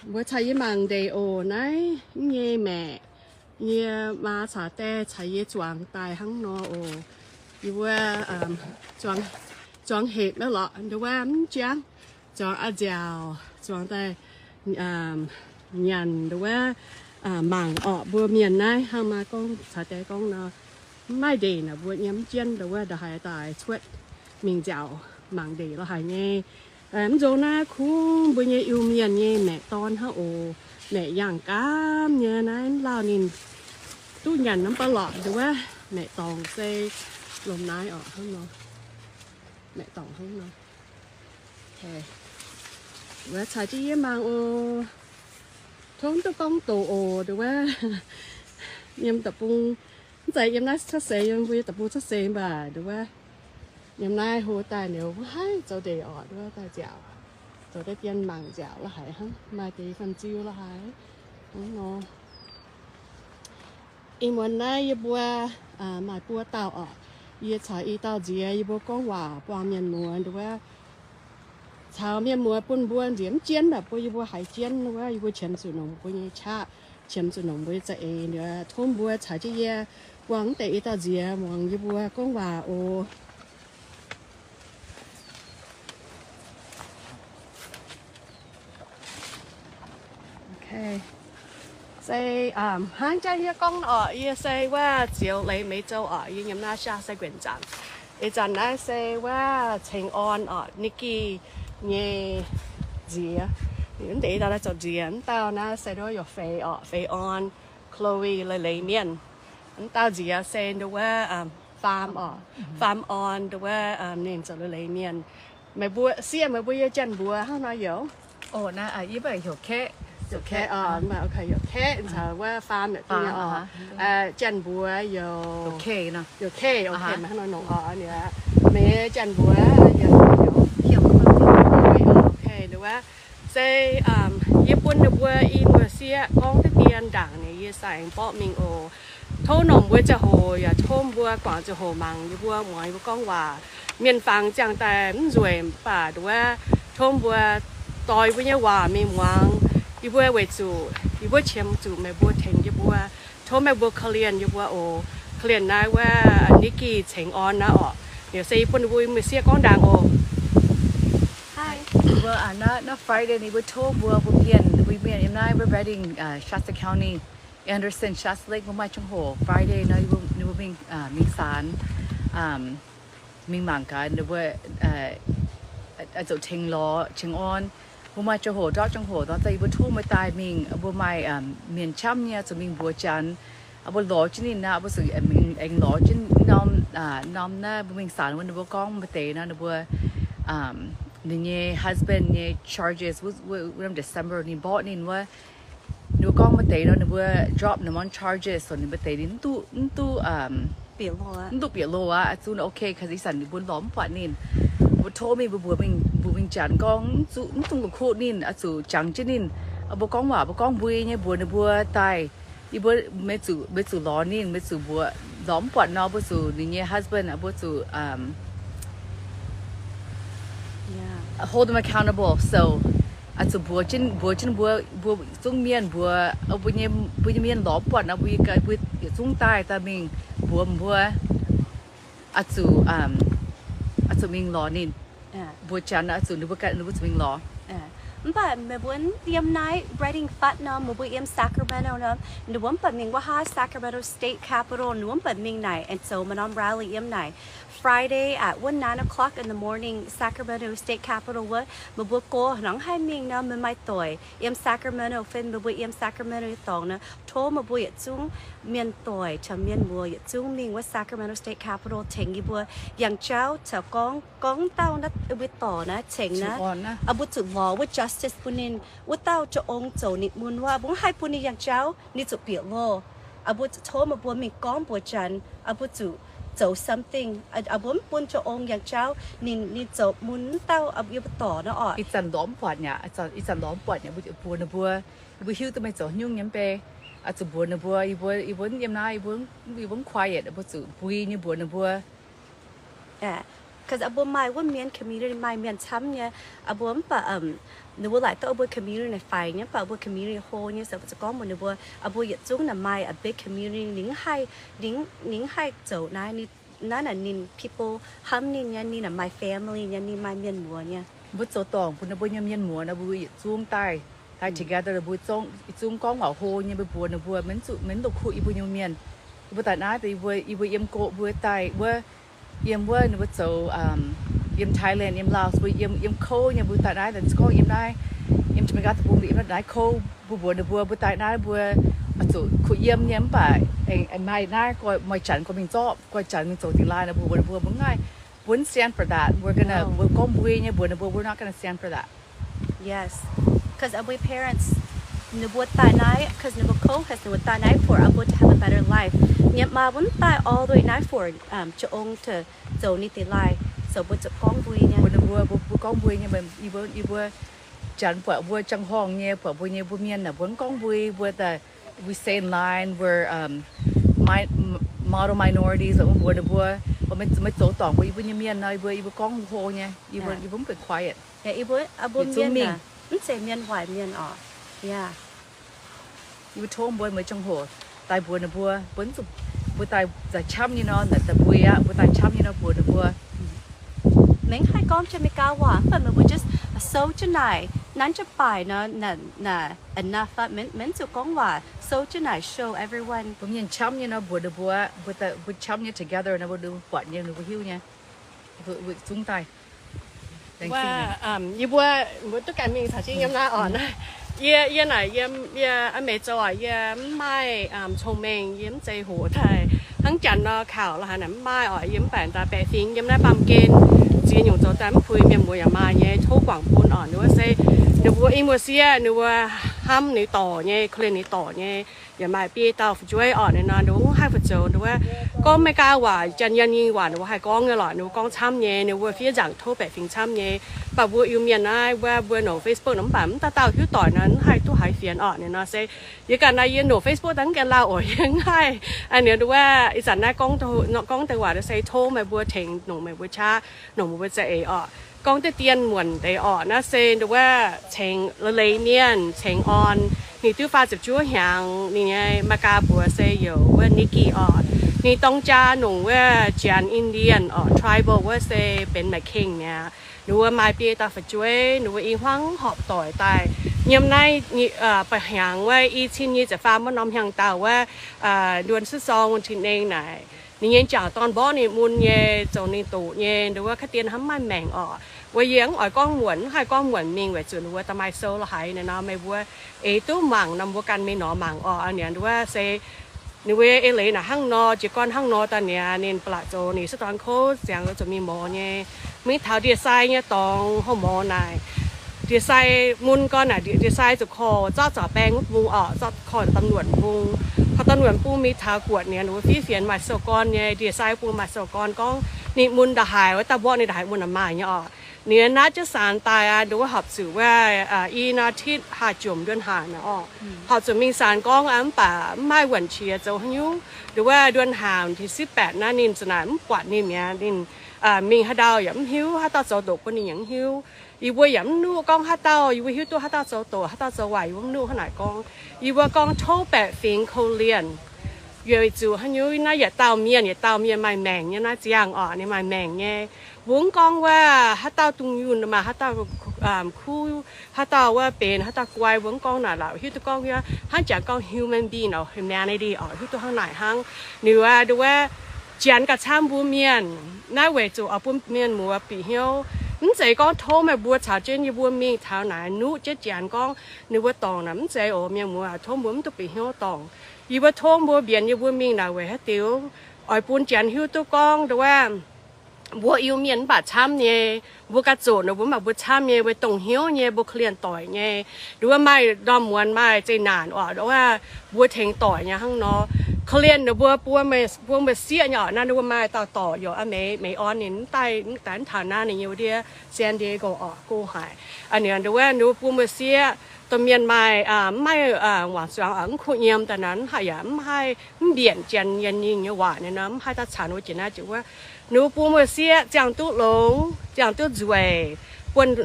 Mbuo caux yie mangc ndeic oc. Naaiv nyei maeqc, yie maa caux die caux yie zuangx daaih hnangv nor oc. Yie mbuo zuangx hepc maiv lorqc, nduov wuov mv jangv, zuangx a'nziaauc, zuangx daaih nyanc nduov wuov mangc orqc. Mbuo mienh naaiv hnangv maa gorngv caux die gorngv nor, mv maaih ndeic naaic mbuo nyei mv jienv nduov wuov ndongc haaix daaih cuotv mingh nziaauc mangc ndeic lorz haic nyei. Mv nzong naaiv kungx mbuo nyei Iu-Mienh nyei maeqc dorn hnangv oc. Maeqc yangh gaamv nyei naaiv, lauh ninh duqv nyanc norm ba'lorqc nduov wuov maeqc dorngc se lomh naaiv orqc hnangv nor. Maeqc dorngc hnangv nor. Wuov caux jienv yie mangc oc. Tov mv duqv gorngv doqc oc nduov wuov. Yiem deic-bung, mv zeiz yiem naaiv cuotv seix, yiem mbuo nyei deic-bung cuotv seix mv baac nduov wuov, yiem naaiv hlo daaih liuz mv haih zoux ndeic orqc, nduov daaih nziaauc, zoux deix dien mangc nziaauc lorz haic hnangv, maaih deix fanh ziu lorz haic hnangv nor. Ih muonz naaiv yie mbuo maaih buo dauh orqc. Yie caux i dauh nziex yie mbuo gorngv waac buangh mienh muoz nduov wuov, caux mienh muoz bun mbuo nziex mv jienv daaih bun yie mbuo haiz jienv wuov, yie mbuo qiemx zuqc nongc mbuo nyei qaqv, qiemx zuqc nongc mbuo nyei za'eix. Tov mbuo caux jienv yie buangh mv deix i dauh nziex muangx yie mbuo gorngv waac oc. Se hnangv jangv yie gorngv orqc, yie se wuov Zioux Leiz Meiv Zouv orqc. Yie nyiemc naaiv Shasta Guenv Zaangc. Ih zanc naaiv se wuov Ceng Orn orqc, Nikki nyei nziex. Mv deix dauh naaiv zoux nziex, mv dauh naaiv se nduov wuov Fei orqc, Fei Orn, Chloe Leiz Leiz Mienh. Mv dauh nziex se nduov wuov Faam orqc, Faam Orn nduov wuov ninh zoux Leiz Leiz Mienh. Meih mbuo sieqv meih mbuo yiem Janx-mbuox hnangv nor youz? Yie mbuo heuc Kaeqv, Kaeqv, Kaeqv caux wuov Faam yietc diuh orqc. Janx-mbuox youz Kaeqv, meih hnangv nor nongc orqc. Meih Janx-mbuox youz, nduov wuov se yie bun ninh mbuo i muoz-sieqv gorngv deix dien ndaangc ninh yie sai aengx mborqv mingh oc. Tov nongc mbuo ziangh hoc yaac tov mbuo guangc ziangh hoc mangc yie mbuo, muangx yie mbuo gorngv waac. Mienh fangx ziangh daaih mv nzueic mv baac nduov wuov, tov mbuo dorh yie mbuo nyei waac mingh muangx. Yie mbuo weic zuqc yie mbuo qiemx zuqc meih mbuo tengx yie mbuo. Tov meih mbuo korv-lienh yie mbuo oc. Korv-lienh naaiv wuov Nikki Ceng Orn naaiv orqc. Liuz se yie bun ninh mbuo i muoz-sieqv gorngv ndaangc oc. Naaiv Friday ninh mbuo tov mbuo, mbuo mienh, mbuo mienh yiem naaiv mbuo Redding, Shasta County, Anderson, Shasta Lake, mbuo maaih ziangh hoc Friday nor ninh mbuo mingh, mingh saanx, mingh mangc gaax ninh mbuo zoux Ceng Lorz, Ceng Orn. Mbuo maaih ziangh hoc, ndortv ziangh hoc nor, yie mbuo tov mbuo daaih mingh, mbuo maaih mienh camv nyei zuqc mingh mbuox Janx. Mbuo lorz jienv ninh naaic, mbuo zuqc aengx lorz jienv norm, norm naaiv mbuo mingh saanx wuov ninh mbuo gorngv maaih deix nor ninh mbuo, ninh nyei husband nyei charges wuov norm December ninh mborqv ninh wuov, ninh mbuo gorngv maaih deix nor ninh mbuo drop ninh mbuo charges, so ninh maaih deix ninh mv duqv, mv duqv bieqc loh aqv. Zungv okay, cause ih zanc ninh mbuo lorz mv buatc ninh. Mbuo tov mingh, mbuo mbuox mingh, mbuox mingh Janx gorngv mv dungx la'kuqv ninh, oix zuqc jangx jienv ninh. Mbuo gorngv waac, mbuo gorngv mbui nyei mbuox ninh mbuo daaih. Yie mbuo, meih zuqc, meih zuqc lorz ninh, meih zuqc mbuox, lorz mv buatc nor mbuo zuqc ninh nyei husband, mbuo zuqc hold them accountable. So oix zuqc mbuox jienv, mbuox jienv mbuo, mbuo zungv mienh mbuox, mbuo nyei, mbuo nyei mienh lorz mv buatc nor mbuo, mbuo yietc zungv daaih daaih mingh mbuox mbuo, oix zuqc, oix zuqc mingh lorz ninh. Mbuox Janx oix zuqc ninh mbuo, ninh mbuo zuqc mingh lorz. Mv baac meih mbuo yiem naaiv Redding fatv nor, meih mbuo yiem Sacramento nor, ninh mbuo mv baac mingh wuov haav Sacramento State Capitol, ninh mbuo mv baac mingh naaic and zoux maaih norm rally yiem naaic. Friday at wuov nine o'clock in the morning, Sacramento State Capitol wuov, meih mbuo go hnangv haih mingh nor, meih maaih doic yiem Sacramento fai meih mbuo yiem Sacramento nyei dorngx nor, tov meih mbuo yietc zungv mienh doic caux mienh muoz yietc zungv mingh wuov Sacramento State Capitol tengx yie mbuo yangh jauv caux gorngv, gorngv dauh naaiv mbuo dorc naaiv cengx naaiv, mbuo zuqc lorz wuov justice bun ninh. Wuov dauh jaa-ong zoux ninh mun wuov, mbuo mv haih bun ninh yangh jauv, ninh zuqc bieqc loh. Mbuo zuqc tov meih mbuo mingh gorngv mbuox Janx, mbuo zuqc zoux something. Mbuo mv bun jaa-ong yangh jauv, ninh, ninh zoux mun wuov dauh yie mbuo dorc naaiv oc. Ih zanc lorz mv buatc aqv, ih zanc lorz mv buatc aqv, mbuo zuqc mbuox ninh mbuo, yie mbuo hiuv duqv meih zoux haaix nyungc nyei mv bei, zuqc mbuox ninh mbuo, yie mbuo, yie mbuo yiem naaiv, yie mbuo, yie mbuo mv quiet, mbuo zuqc mbui nyei mbuox ninh mbuo. Cause mbuo maaih wuov mienh community maaih mienh camv nyei, mbuo mv baac, ninh mbuo laaic duqv mbuo community naaic faix nyei, mv baac mbuo community hlo nyei, se mbuo zuqc gorngv mbuox ninh mbuo, mbuo yietc zungv naaic maaih a big community, ninh mv haih, ninh mv haih zoux naaiv, naaiv naaic ninh people hnamv ninh nyei, ninh naaic maaih family nyei, ninh maaih mienh muoz nyei. Mbuo zoux dorngc bun ninh mbuo nyei mienh muoz nor, mbuo yietc zungv daaih, daaih together, mbuo zungv, zungv gorngv waac hlo nyei, mbuo mbuox ninh mbuo, mv zuqc, mv la'kuqv yie mbuo nyei mienh. Yie mbuo daaih naaiv, yie mbuo, yie mbuo yiem go mbuo daaih wuov, yiem wuov ninh mbuo zoux, yiem Thailand, yiem Laos, mbuo yiem, yiem kouv nyei, mbuo daaih naaiv, daaih gorngv yiem naaiv, yiem Jamaica deic-bung, yiem naaiv kouv, mbuo mbuox ninh mbuo, mbuo daaih naaiv mbuo zuqc kuh yiem nyei, mv baac maaih naaiv, maaih janx gorngv mingh zorqv, gorngv janx mingh zoux dingh laaih nor, mbuo mbuox ninh mbuo, mbuo mv ngaih, mbuo mv stand for that. We're gonna, mbuo gorngv mbui nyei mbuox ninh mbuo, we're not gonna stand for that. Yes, cause mbuo parents, ninh mbuo daaih naaiv cause ninh mbuo kouv, cause ninh mbuo daaih naaiv for mbuo to have a better life. Nyei maa mbuo mv daaih all the way naaiv for jaa-ong to zoux ninh dingh laaih, so mbuo zuqc gorngv mbui nyei. Mbuox ninh mbuo, mbuo gorngv mbui nyei, yie mbuo, yie mbuo janx buatc mbuo jangx-horngh nyei, buatc mbuo nyei mbuo mienh naaic, mbuo mv gorngv mbui, mbuo daaih, we stay in line, we're model minorities, mbuox ninh mbuo, meih zoux dorngc mbuo yie mbuo nyei mienh nor, yie mbuo, yie mbuo gorngv hlo nyei, yie mbuo, yie mbuo mv benx quiet. Yie mbuo mv zeiz mienh waaic mienh oc. Yie mbuo tov mbuo, mbuo jangx-hoc daaih mbuox ninh mbuo, mbuo, mbuo daaih camv nyei nor, naaic daaih mbui aqv, mbuo daaih camv nyei nor mbuox ninh mbuo. Maiv haih gorngv jienv Meigaa waac, mv baac meih mbuo just sou jienv naaic, nanv jienv baaic nor, naaic enough aqv, maiv zuqc gorngv waac, sou jienv naaic show everyone. Mbuo mienh camv nyei nor mbuox ninh mbuo, mbuo camv nyei together nor mbuo buatc nyei, ninh mbuo hiuv nyei. Zungv daaih. Yie mbuo, mbuo duqv ganh mingh caux jienv yiem naaiv oc. Yie, yie naaic yiem, yie a'meix zoux oc, yie mv maaih cong-mengh, yie mv zeiz hoqc daaih hnangv janx nor kaux la'haaix naaic mv maaih oc. Yie mv baac daaih baeqc fingx yiem naaiv baamh gen, ziex nyungc zoux daaih mv puix, mienh muoz yaac maaih nyei, tov guangc bun oc. Ninh mbuo se, ninh mbuo i muoz-sieqv ninh mbuo hnamv ninh dorc nyei, korv-lienh ninh dorc nyei, yaac maaih biei dauh fu'jueiv oc. Ninh nor ninh mbuo mv haih fu'zoux, ninh mbuo gorngv Meigaa waac, Janx-Yaac Nyingh waac ninh mbuo haih gorngv nyei lorqc, ninh mbuo gorngv camv nyei, ninh mbuo fiev nzaangc tov baeqc fingx camv nyei. Mv baac mbuo Iu-Mienh naaiv, mbuo, mbuo nongc Facebook nor mv baac mv dauh dauh hiuv doic nor, mv haih duqv haaix fienx oc. Ninh nor se, yie ganh naaiv yie nongc Facebook dangv gaengh lauh oc, yie mv haih. Ninh wuov ih zanc naaiv gorngv, gorngv deix waac se tov meih mbuo tengx nongc meih mbuo qaqv, nongc meih mbuo za'eix oc. Gorngv deix dien muonc deix oc, naaiv se ninh wuov cengx leiz-leiz mienh, cengx orn, ninh diuv faah ziepc juov hnyangx, ninh nyei Meigaa mbuox se youc wuov Nikki oc. Ninh dorng jaa nongc wuov Janx Indian oc, tribal wuov se benx Meigaa kengh mi'aqv. Ninh mbuo maaih biei dauh fu'jueiv, ninh mbuo i hmuangv horpc doic daaih. Yiem naaiv ba'hnyangx wuov i cin nyic ziepc faam wuov norm hnyangx-daauh wuov, nduon sieqv sorng wuov tin-eng naaic, ninh nyei jangc dorn mborqv ninh mun nyei, zoux ninh doqc nyei, ninh wuov kaav dien hnamv maaih maengc oc. Wuov yie mv oix gorngv muonc, mv haih gorngv muonc mingh weic zuqc ninh mbuo da'maaih sou la'haiz naaic nor, meih mbuo eix duqv mangc nor, mbuo ganh mingh nor mangc oc. Ninh wuov se ninh mbuo eix leiz naaic hnangv nor, jiez gorn hnangv nor daaih niaa, ninh ba'laqc zoux ninh sieqv dorn kouv ziangx zuqc mingh morz nyei, mingh taux ndie-sai nyei dorngx hlo morz naaic. Ndie-sai mun gorn naaic, ndie-sai zuqc korv zorqv zaux baeng wuov bung oc, zorqv korv ตำรวจ bung. Korv ตำรวจ bung mingh taux guoqv niaa, ninh mbuo fiev fienx maaih sou gorn nyei, ndie-sai bung maaih sou gorn gorngv ninh mun nda'haaix, wuov dauh mborqv ninh nda'haaix mun maaih nyei oc. Ninh naaiv jienv saanx daaih aqv, ninh wuov horpc zuqc wuov i nor titv haah jomc เดือนห้า naaic oc. Horpc zuqc mingh saanx gorngv aqv, mv baac mv maaih wuonh qiex zoux haaix nyungc. Ninh wuov เดือนห้า wuonh tin sipv baeqc naaiv ninh za'naaic mv buatc ninh mi'aqv, ninh mingh haaix ndau yaac mv hiuv, haaix dauh zoux doqc bun ninh yaac mv hiuv. Yie mbuo yaac mv nuqv gorngv haaix dauh, yie mbuo hiuv duqv haaix dauh zoux doqc, haaix dauh zoux waaic, yie mbuo mv nuqv hnangv naaic gorngv. Yie mbuo gorngv tov baeqc fingx korv-lienh Weic zuqc haaix nyungc naaiv yietc dauh mienh, yietc dauh mienh maaih maengc nyei naaiv ziangh oc, ninh maaih maengc nyei. Mbuo mv gorngv wuov haaix dauh dungx yunh maaih haaix dauh kuv, haaix dauh wuov benx haaix dauh guai, mbuo mv gorngv naaic lorqc. Hiuv duqv gorngv hnangv jangx gorngv human being or humanity oc, hiuv duqv hnangv naaic hnangv. Ninh wuov, wuov Janx gauh camv mbuo mienh naaiv weic zuqc oix bun mienh muoz bieqc hnyouv. Mv zeiz gorngv tov meih mbuo caux jienv yie mbuo mingh taux naaic nuqv jienv Janx gorngv ninh mbuo dorngc naaic, mv zeiz oc. Mienh muoz, tov mbuo mv duqv bieqc hnyouv dorngc. Yie mbuo tov mbuo mbienx yie mbuo mingh naaic weic haaix diuc? Oix bun Janx hiuv duqv gorngv wuov mbuo Iu-Mienh mv baac camv nyei. Mbuo ganh zoqc naaic mbuo mv baac mbuo camv nyei, mbuo dongh hnyouv nyei, mbuo korv-lienh doic nyei. Wuov maaih ndorm muonz maaih zeqc naanc oc, wuov mbuo tengx doic nyei hnangv nor. Korv-lienh ninh mbuo buo, buo meih sieqv nyei oc, naaiv ninh mbuo maaih dauh dorc youc a'meix, meix orn ninh mv daaih, mv daaih mv taux naaiv ninh nyei wuov ndiev San Diego oc, go haic. Ninh wuov ninh mbuo buo meih sieqv domh mienh maaih, mv maaih wangc zuangx, mv kuv nyiemc daaih naaic, mv haih yaac mv haih mv mbienc Janx nyei, ninh nyei waac nyei nor, mv haih daaih caux ninh mbuo jiex naaiv jiex wuov. Ninh mbuo buo meih sieqv ziangh duqv longx, ziangh duqv nzueic, buonv,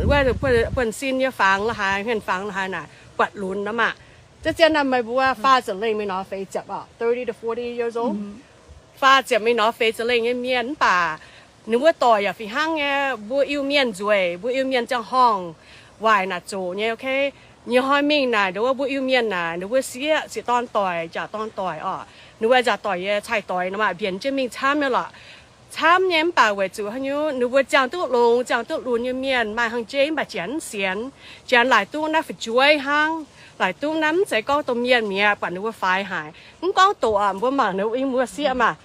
buonv sin nyei fangx la'haaix, hmien fangx la'haaix naaic buatc lunx nor maah. Za'gengh naaiv meih mbuo faah ziepc lengh mingh nor feix ziepc oc, thirty to forty years old. Faah ziepc mingh nor feix ziepc lengh nyei mienh mv baac ninh mbuo doic yaac fih hnangv nyei. Mbuo Iu-Mienh nzueic, mbuo Iu-Mienh ziangh horngh waaic naaic zoqc nyei, ok. Nyiec hnoi mingh naaic, ndongc wuov mbuo Iu-Mienh naaic, ninh mbuo sieqv ziex dorn doic, njaaux dorn doic oc. Ninh mbuo njaaux doic yie cai doic nor maah, mbienx jienv mingh camv nyei lorqc. Camv nyei mv baac weic zuqc haaix nyungc, ninh mbuo ziangh duqv longx, ziangh duqv lunx nyei mienh maaih hngangx jeiv mv baac Janx mv sienx. Janx laaic duqv naaiv fu'jueiv hnangv, laaic duqv naaiv mv zeiz gorngv domh mienh mi'aqv, buatc ninh mbuo faix haic. Mv gorngv doqc oc, mbuo mangc ninh mbuo sieqv maah,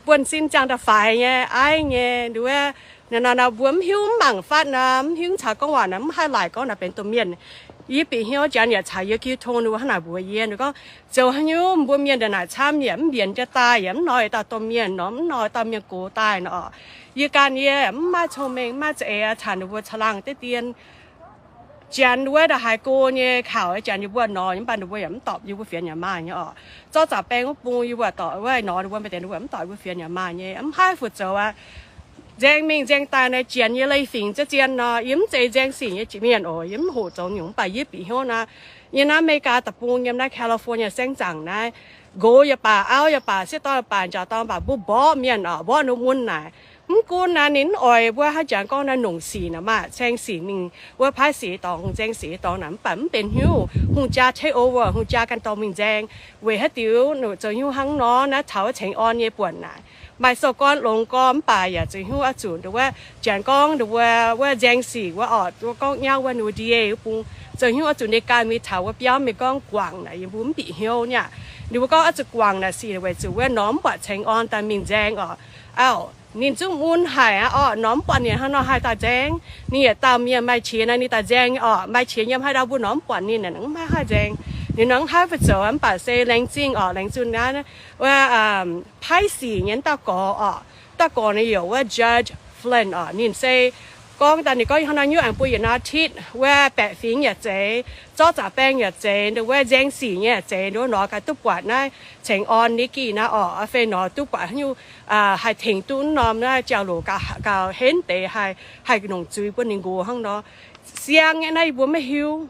buonv sin ziangh daaih faix nyei, aiv nyei, nduov. Naaiv nor mbuo mv hiuv, mv mangc fatv nor, mv hiuv caux gorngv waac nor, mv haih laaic gorngv naaiv benx domh mienh. Yie bieqc hnyouv Janx yaac caux yie jiu tong ninh mbuo hnangv naaic mbuox yie, ninh gorngv, zoux haaix nyungc mbuo mienh ndongc naaic camv yaac mv mbienx jienv daaih, yaac mv nor dauh domh mienh nor, mv nor dauh mienh gox daaih nor. Yie ganh yie mv maaih cong-mengh, mv maaih za'eix caux ninh mbuo caangh laangh deix dien. Janx wuov ndongc haaix go nyei kaux Janx yie mbuo nor, mv baac ninh mbuo yaac mv dorpc yie mbuo fienx yaac maaih nyei oc. Zorqv zaqc baeng wuov bung yie mbuo dorh wuov nor, ninh mbuo maaih deix ninh mbuo mv dorpc yie mbuo fienx yaac maaih nyei, mv haih fu zoux aqv. Nzaeng mingh nzaeng daaih naaiv Janx nyei leiz-fingx za'gengh nor, yie mv zeiz nzaeng sic nyei mienh oc, yie mv hoqc zoux nyungc, mv baac yie bieqc hnyouv naaiv, yie naaiv America deic-bung yiem naaiv California saengv zaangc naaiv, nqox yaac baac, auv yaac baac, sieqv dorn yaac baac, njaaux dorn baac, mbuo mborqv mienh oc, mborqv ninh mbuo naaic. Mv gunv naaiv ninh mv oix wuov haaix jangx gorngv naaiv nongc sic naaic maah, caeng sic mingh wuov paaiv sic dorngx, nzaeng sic dorngx naaic, mv baac mv benx hnyouv, hungh jaa take over, hungh jaa ganh dorh mingh nzaeng. Weic haaix diuc, zoux hnyouv hnangv nor naaiv taux wuov cengx orn nyei buonc naaic, maaih sou gorn longx gorn mv baac yaac zoux hnyouv oix zuqc ndongc wuov, janx gorngv ndongc wuov, wuov nzaeng sic wuov oc, wuov gorngv nyauv wuov ninh mbuo ndie wuov bung, zoux hnyouv oix zuqc ninh ganh mingh taux wuov biauv mingh gorngv guangc naaic, yie mbuo mv bieqc hnyouv nyei. Ninh mbuo gorngv oix zuqc guangc naaic sic weic zuqc wuov norm mv buatc cengx orn daaih mingh nzaeng oc. Auv, ninh zungv mun haic aqv orqc, norm mv buatc ninh hnangv nor haih daaih nzaeng. Ninh yietc dauh mienh maaih qiex naaiv ninh daaih nzaeng nyei orqc, maaih qiex nyei mv haih ndau mbuo norm mv buatc ninh naaic mv haih haih nzaeng. Ninh nor mv haih fu'zoux mv baac se laengz zingh orqc, laengz zingh naaiv wuov paaiv sic nyei dauh gorx orqc. Dauh gorx naaiv heuc wuov Judge Flynn orqc. Ninh se gorngv daaih ninh gorngv hnangv nor nyungc aengx bun yietc norm titv wuov baeqc fingx yaac zeiz, zorqv zaqc baeng yaac zeiz, ndongc wuov nzaeng sic nyei yaac zeiz, ndongc wuov nor gaax duqv buatc naaiv cengx orn Nikki naaiv orqc, fai nor duqv buatc haaix nyungc haih tengx duqv wuov norm naaiv jauv-louc gauh henv deix, haih nongc zuiz bun ninh nqox hnangv nor. Siang nyei naaiv yie mbuo maiv hiuv.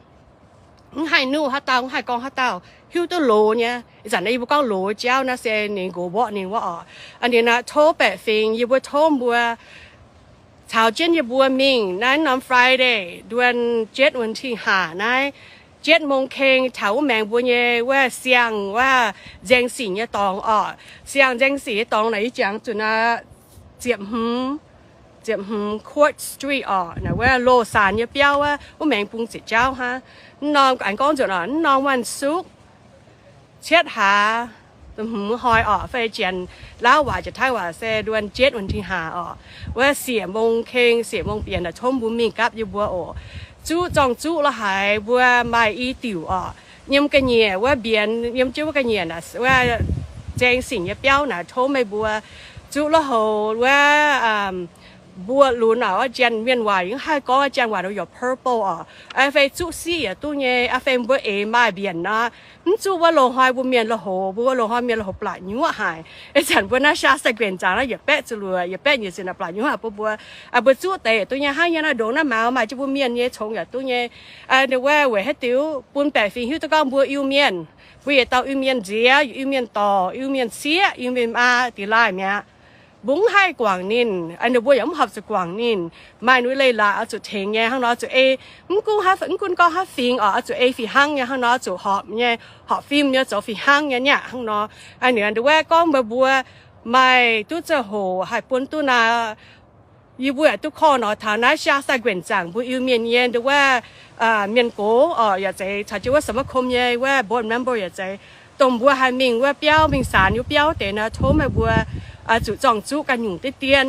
Mv haih nuqv haaix dauh, mv haih gorngv haaix dauh, hiuv duqv loz nyei. Ih zanc naaiv yie mbuo gorngv loz jauv naaiv se ninh nqox mborqv ninh wuov orqc. Aa, ninh naaiv tov baeqc fingx, yie mbuo tov mbuo caux jienv yie mbuo mingh naaiv norm Friday, nduon jietv wuonh tih haac naaiv, jietv mong keng taux wuov maengx mbuo nyei wuov siang, wuov nzaeng sic nyei dorngx orqc. Siang nzaeng sic nyei dorngx naaic yie jangx zuqc naaiv ziepc hmz, ziepc hmz Court Street orqc, naaic wuov Loz Saanx nyei biauv wuov, wuov maengx bung ziepc jauv hnangv. Mv norm aengx gorngv nzunc orqc, mv norm วันศุกร์ cietv hlaax hmz hnoi orqc, fai janx Laauv waac janx Taiv waac se nduon jietv wuonh tih haac orqc, wuov siec mong keng siec mong bienx naaic tov mbuo mingh gapv yie mbuo oc. Zuqv zorng-zuqv la'haaix mbuo maaih i diuc orqc, yiem ga'nyiec wuov mbienx, yiem jienv wuov ga'nyiec naaic wuov nzaeng sic nyei biauv naaic tov meih mbuo zuqv la'houc wuov Mbuo lunx naaic wuov janx mienh waac yaac haih gorngv janx waac nor yaac purple oc. Fai zuqv siqv yaac duqv nyei, fai mbuo eix maaih mbienc nor, mv zuqv wuov loz-hnoi mbuo mienh lui-houx, mbuo wuov loz-hnoi mienh lui-houx blatc nyuoqv haic. Ih zanc mbuo naaiv Shasta guenc zaangc naaiv yietc baeqv ziepc luoqc, yietc baeqv nyic ziepc naaiv blatc nyuoqv haic. Mbuo, mbuo, mbuo zuqv deix duqv nyei hnangv nyei naaiv ndongc naaiv maux maaih jienv mbuo mienh nyei congx yaac duqv nyei. Ninh wuov weic haaix diuc bun baeqc fingx hiuv duqv gorngv mbuo Iu-Mienh, mbuo yietc dauh Iu-Mienh nziex, Iu-Mienh dorc, Iu-Mienh sieqv, Iu-Mienh maa, da'laih mi'aqv. Mbuo mv haih guangc ninh, ninh mbuo yaac mv horpc zuqc guangc ninh. Maaih ninh leiz-latc oix zuqc tengx nyei hnangv nor, zuqc ei, mv gunv, mv gunv gorngv haaix fingx oc, oix zuqc ei fih hnangv nyei hnangv nor, zuqc horpc nyei, horpc fim nyei, zoux fih hnangv nyei niaa hnangv nor. Ninh wuov gorngv meih mbuo maaih duqv ziangh hoc haih bun duqv naaiv, yie mbuo yaac duqv korv nor taux naaiv Shasta guenc zaangc mbuo Iu-Mienh nyei nduov wuov mienh gox oc, yaac zeiz caux jienv wuov สมาคม nyei wuov board member yaac zeiz, dongh mbuo haih mingh wuov biauv, mingh saanx wuov biauv deix nor, tov meih mbuo zuqc zorng-zuqv ganh nyungc diqv dien.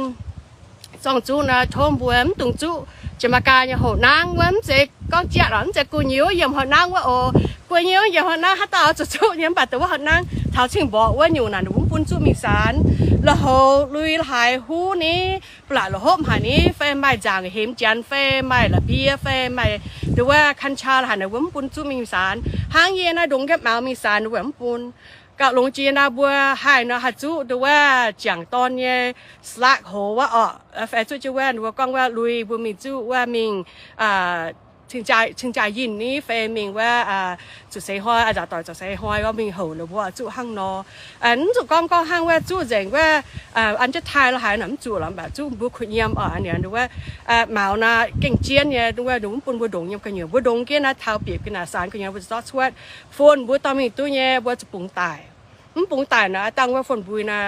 Zorng-zuqv nor, tov mbuo mv dungx zuqv Jamaika nyei houc nangv wuov, mv zeiz gorngv jatv oc, mv zeiz gu'nyuoz yiem houc nangv wuov oc. Gu'nyuoz yiem houc nangv haaix dauh oix zuqc zuqv nyei, mv baac dongh wuov houc nangv taux cing-mborqc wuov nyungc naaic, ninh mbuo mv bun zuqv mingh saanx. Lui-houx lui la'haaix huv ni, ba'laqc la'hopv haic ni, fai maaih nzaangc hemx janx, fai maaih la'bieiv, fai maaih nduov wuov กัญชา la'haaix, ninh mbuo mv bun zuqv mingh saanx. Hnangv yie naaiv ndongc jienv maux mingh saanx, ninh mbuo mv bun. Gauh longx jiex naaiv mbuo haih nor haih zuqc nduov wuov jangc dorn nyei สลัก hoz wuov oc, fai zuqc jienv wuov, ninh mbuo gorngv wuov lui mbuo mingh zuqc wuov mingh cing-jaa yinh ni, fai mingh wuov zuqc seix hnoi, nzaangc doic zuqc seix hnoi wuov mingh houc ninh mbuo zuqc hnangv nor. Mv zuqc gorngv gorngv hnangv wuov zuqc nzengc wuov an jienv taaih la'haaix nor mv zuqc lorqc, mv baac zuqc mbuo kuh nyiemc oc. Ninh wuov maux naaiv gengh jienv nyei, ninh mbuo mv bun mbuo ndongc nyiemc gu'nyuoz, mbuo ndongc jienv naaiv taux bieqc ga'naaiv saanx gu'nyuoz mbuo zuqc zorqv cuotv. Phone mbuo dorh mingh duqv nyei, mbuo zuqc bungx daic. Mv bungx daic nor, dangh wuov phone mbui nor,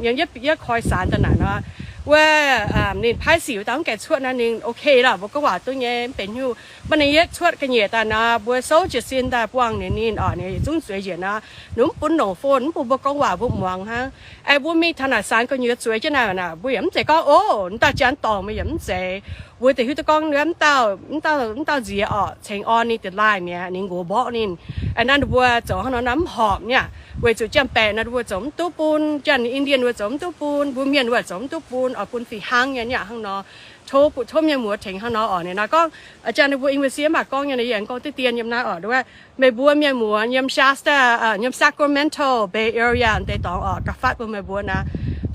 yiem yietv koiv saanx daaih naaic nor, wuov ninh paaiv sic wuov dauh mv gaengh cuotv nor ninh ok lorqc, mbuo gorngv waac duqv nyei, mv benx hnyouv. Mv baac ninh yietv cuotv ga'nyiec daaih nor, mbuo souv jiez sin daaih buangh ninh, ninh orqc, ninh yietc zungv zueiz njiec nor, ninh mv bun ndongc phone, mv bun mbuo gorngv waac, mbuo muangx hnangv. Aengx mbuo mingh taux naaic saanx gu'nyuoz zueiz jienv naaic, mbuo yaac mv zeiz gorngv, o, mv dauh janx dorngc meih yaac mv zeiz. Mbuo deix hiuv duqv gorngv mv dauh, mv dauh nziex orqc, cengx orn ninh da'laaih mi'aqv, ninh nqox mborqv ninh. Naaiv ninh mbuo zoux hnangv nor naaiv mv horpc niaa, weic zuqc janx-baeqc naaiv ninh mbuo zoux mv duqv bun, janx Indian ninh mbuo zoux mv duqv bun, mbuo mienh ninh mbuo zoux mv duqv bun, oix bun fih hnangv nyei niaa hnangv nor. Tov, tov mienh muoz tengx hnangv nor orqc. Ninh nor gorngv, janx ninh mbuo English mv baac gorngv nyei, yie aengx gorngv diqv dien yiem naaiv orqc, nduov wuov meih mbuo mienh muoz yiem Shasta, yiem Sacramento Bay Area deix dorngx orqc, ga'faatv bun meih mbuo naaiv.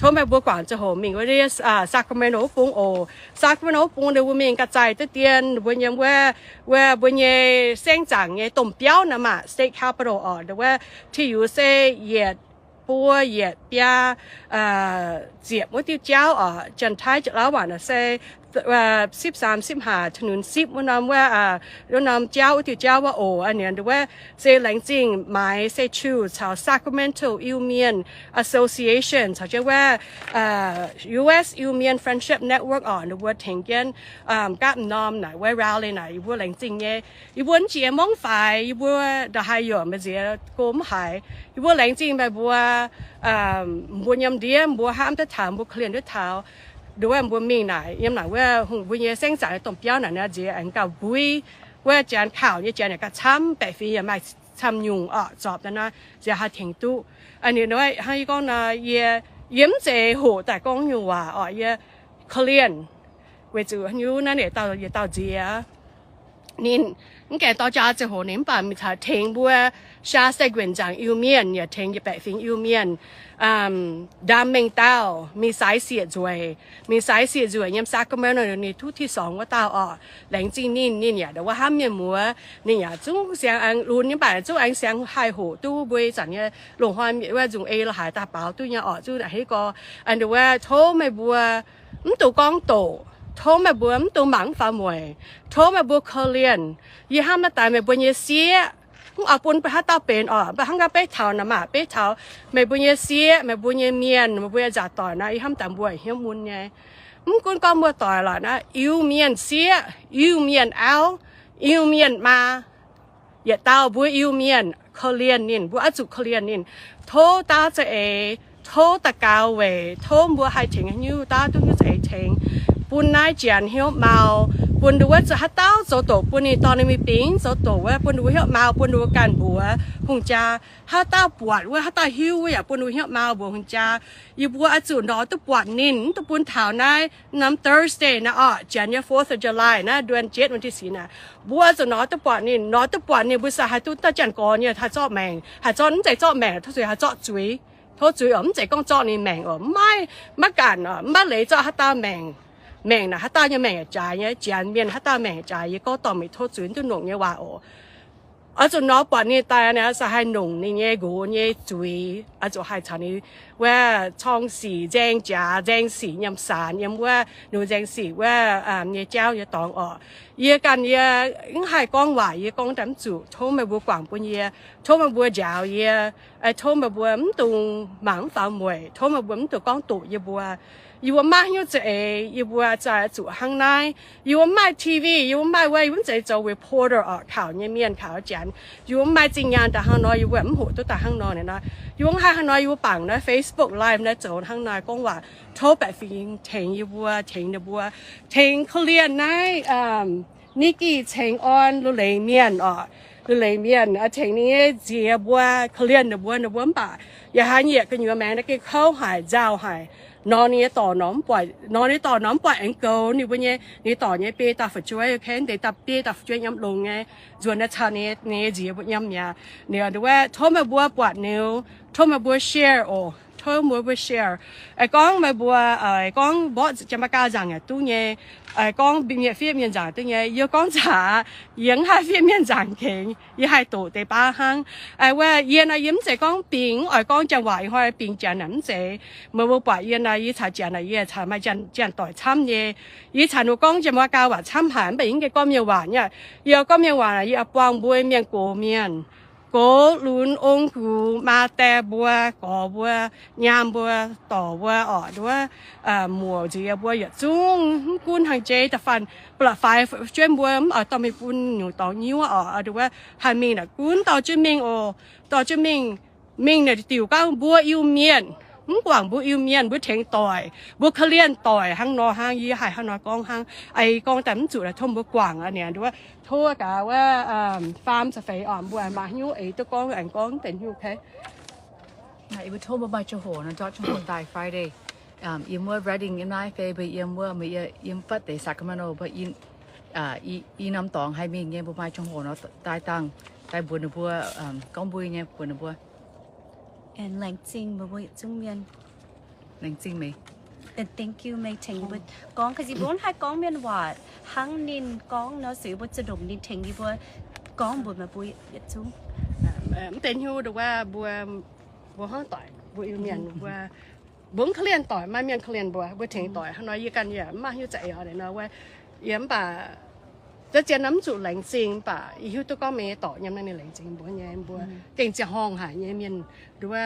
Tov meih mbuo guangc ziangh hoc mingh wuov Sacramento wuov bung oc. Sacramento wuov bung ninh mbuo mingh ga'zaih diqv dien, mbuo yiem wuov, wuov mbuo nyei saengv zaangc nyei domh biauv naaiv maah, state capitol orqc, nduov wuov, ti yux se yietc buo yietc biaa ziepc wuov diuh jauv orqc, janx-taiv jiex lauv waac naaic se sipv saam sipv haac, ถนนสิบ wuov norm wuov, wuov norm jauv, wuov diuh jauv wuov oc. Ninh nduov wuov se laengz zingh maaiz se ชื่อ caux Sacramento Iu Mien Association caux jienv wuov U S Iu Mien Friendship Network orqc, ninh mbuo tengx jienv gapv norm naaic wuov rally naaic, yie mbuo laengz zingh nyei. Yie mbuo mv jiex mongv faix, yie mbuo ndongc haaix yaac maiv nziex go mv haiz. Yie mbuo laengz zingh meih mbuo, mbuo nyiemc ndiev mbuo hnamv duqv taux, mbuo korv-lienh duqv taux, nduov mbuo mingh naaic, yiem naaic wuov hungh mbuo nyei saengv zaangc nyei domh biauv naaic nor nziex aengx gauh mbui. Wuov janx kaux nyei janx yaac gauh camv, baeqc fingx yaac maaih camv nyungc orqc, zorpc daaih nor nziex haih tengx duqv. Hnangv yie gorngv nor, yie, yie mv zeiz hoqc daaih gorngv nyungc waac orqc, yie korv-lienh weic zuqc haaix nyungc naaiv yietc dauh yietc dauh nziex. Ninh mv gaengh dorh jaa ziangh hoc ninh mv baac mingh caux tengx mbuo Shasta guenc nzaangc Iu-Mienh, yaac tengx yie baeqc fingx Iu-Mienh ndaam mengh dauh mingh saiv sieqv nzueic, mingh saiv sieqv nzueic yiem Sacramento, ninh tov ที่สอง wuov dauh orqc. Laengz zingh ninh, ninh yaac nduov wuov hnamv mienh muoz, ninh yaac zungv siang aengx lunx nyei, mv baac zungv aengx siang haih hoqc duqv mbuo ih zanc nyei loz-hnoi wuov nzungh ei la'haaix daaih baaux duqv nyei orqc, zungv a'hneiv gorx. Nduov wuov tov meih mbuo mv dungx gorngv doqc, tov meih mbuo mv dungx mangc mv faaux mueic, tov meih mbuo korv-lienh. Yie hnamv naaiv daaih meih mbuo nyei sieqv, mv oix bun haaix dauh benx orqc, mv baac hnangv gaax beiv taux naaic maah, beiv taux meih mbuo nyei sieqv, meih mbuo nyei mienh, meih mbuo nyei nzaangc doic naaiv, yie hnamv daaih mbuo hiuv mun nyei. Mv gunv gorngv muoz-doic lorqc naaiv, Iu-Mienh sieqv, Iu-Mienh auv, Iu-Mienh maa, yietc dauh mbuo Iu-Mienh korv-lienh ninh, mbuo oix zuqc korv-lienh ninh. Tov daav za'eix, tov daux gaux weic, tov mbuo haih tengx haaix nyungc daav duqv hnyouv za'eix tengx, bun naaiv janx hnyouv mau, bun nduov wuov zuqc haaix dauh zoux doqc bun ninh dorh ninh mingh bingx zoux doqc wuov, bun nduov hnyouv mau, bun nduov ganh mbuox hungh jaa. Haaix dauh buatc wuov, haaix dauh hiuv wuov yaac bun nduov hnyouv mau mbuox hungh jaa. Yie mbuo oix zuqc nor duqv buatc ninh, mv duqv bun taux naaiv norm Thursday naaiv orqc, janx nyei Fourth of July naaiv, วันที่เจ็ด วันที่สี่ naaiv. Mbuo oix zuqc nor duqv buatc ninh, nor duqv buatc ninh mbuo sai haaix duqv dauh janx-gorx nyei haih zorqv maengc, haih zorqv, mv zeiz zorqv maengc, tov zuiz, haih zorqv zuiz. Tov zuiz oc, mv zeiz gorngv zorqv ninh maengc oc, mv maaih, maiv ganh oc, mv maaih leiz zorqv haaix dauh maengc. Maengc naaic haaix dauh nyei maengc yaac jaaix nyei, janx mienh haaix dauh maengc yaac jaaix. Yie gorngv dorh meih tov zuiz, mv duqv nongc nyei waac oc. Oix zuqc nor buatc ninh daaih naaic, sai haih nongc ninh nyei nqox nyei zuiz. Oix zuqc haih caux ninh wuov corng sic, nzaeng jaax, nzaeng sic nyiemc saanx yiem wuov, nungx nzaeng sic wuov nyei jauv nyei dorngx orqc. Yie ganh yie mv haih gorngv waac, yie gorngv daaih mv zuqc. Tov meih mbuo guangc bun yie, tov meih mbuo njaaux yie, tov meih mbuo mv dungx mangc mv faaux mueic, tov meih mbuo mv dungx gorngv doqc yie mbuo. Yie mbuo maiv hiuv za'eix, yie mbuo za'gengh zuqc hnangv naaiv. Yie mbuo mv maaih T V, yie mbuo mv maaih wuov, yie mbuo mv zeiz zoux reporter orqc, kaux nyei mienh kaux janx. Yie mbuo mv maaih zinh nyaanh daaih hnangv nor, yie mbuo mv hoqc duqv daaih hnangv nor naaic nor. Yie mbuo mv haih hnangv nor, yie mbuo bangc naaiv Facebook Live naaiv zoux hnangv naaiv gorngv waac. Tov baeqc fingx tengx yie mbuo, tengx ninh mbuo, tengx korv-lienh naaiv Nikki cengx orn Lu Leiz Mienh orqc. Lu Leiz Mienh tengx ninh nyei nziex mbuo, korv-lienh ninh mbuo, ninh mbuo mv baac yaac haiz nyiec gu'nyuoz maengx naaiv gengh kouv haic, nzauh haic. Nor ninh nyei dorc nor mv buatc, nor ninh dorc nor mv buatc aengx goux ninh mbuo nyei, ninh dorc nyei biei dauh fu'jueiv, okay, deix dauh biei dauh fu'jueiv nyiemv longx nyei, nzuonx naaiv caux ninh nyei nziex mbuo nyiemv mi'aqv. Ninh wuov, tov meih mbuo buatc ninh, tov meih mbuo share oc, tov meih mbuo share. Aa, gorngv meih mbuo, aa, gorngv mborqv Janx-Meigaa nzaangc yaac duqv nyei, aa, gorngv mienh fiev mienh nzaangc duqv nyei. Yie gorngv zaqc, yie mv haih fiev mienh nzaangc kengx, yie haih doqc deix baav hnangv. Aa, wuov yie naaic yie mv zeiz gorngv bingx, mv oix gorngv janx waac ih hnoi bingx janx naaic mv zeiz. Meih mbuo buatc yie naaic, yie caux janx naaic, yie caux maaih janx, janx-doic camv nyei. Yie caux ninh gorngv Janx-Meigaa waac camv haic, mv baac yie mv gaengh gorngv mienh waac nyei. Yie gorngv mienh waac naaic, yie oix buangh mbuo mienh gox mienh, gox lunx ong gux, maa die mbuo, gorx mbuo, nyaam mbuo, dorc mbuo orqc, nduov, muoc nziex mbuo yietc zungv, mv gunv hnangv jeiv da'faanh ba'laqc faix fu'jueiv mbuo mv oix dorh mingh bun nyungc dorngx nyuoqv orqc, nduov haih mingh naaic gunv dorh jienv mingh oc, dorh jienv mingh. Mingh naaic diuc gauh mbuo Iu-Mienh, mv guangc mbuo Iu-Mienh, mbuo tengx doic, mbuo korv-lienh doic hnangv nor hnangv. Yie haih hnangv nor gorngv hnangv. Aa, yie gorngv daaih mv zuqc, tov mbuo guangc aqv. Ninh nduov tov gaax wuov faam ca'feix orqc, mbuo maaih hnyouv eix duqv gorngv aengx gorngv deix hnyouv, okay? Yie mbuo tov mbuo maaih ziangh hoc nor, ndortv ziangh hoc daaih Friday, yiem wuov Redding yiem naaiv fai mbuo yiem wuov, yiem fatv deix Sacramento, mbuo i norm dorngx haih mingh nyei, mbuo maaih ziangh hoc nor daaih dangh, daaih mbuox ninh mbuo, gorngv mbuo nyei mbuox ninh mbuo. Laengz zingh meih mbuo yietc zungv mienh. Laengz zingh meih. Thank you meih tengx yie mbuo gorngv, 'cause yie mbuo mv haih gorngv mienh waac, hnangv ninh gorngv nor se yie mbuo za'ndongc ninh tengx yie mbuo gorngv mbuox meih mbuo yietc zungv. Mv deix hnyouv nduov wuov mbuo, mbuo hnangv doic, mbuo Iu-Mienh, mbuo, mbuo mv korv-lienh doic, maaih mienh korv-lienh mbuo, mbuo tengx doic hnangv nor. Yie ganh yaac mv maaih hnyouv za'eix oc, nor wuov, yie mv baac za'gengh mv zuqc laengz zingh, mv baac yie hiuv duqv gorngv meih nyei dorc nyiemv naaiv ninh laengz zingh mbuo nyei, mbuo gengh ziangh horngh haic nyei mienh, nduov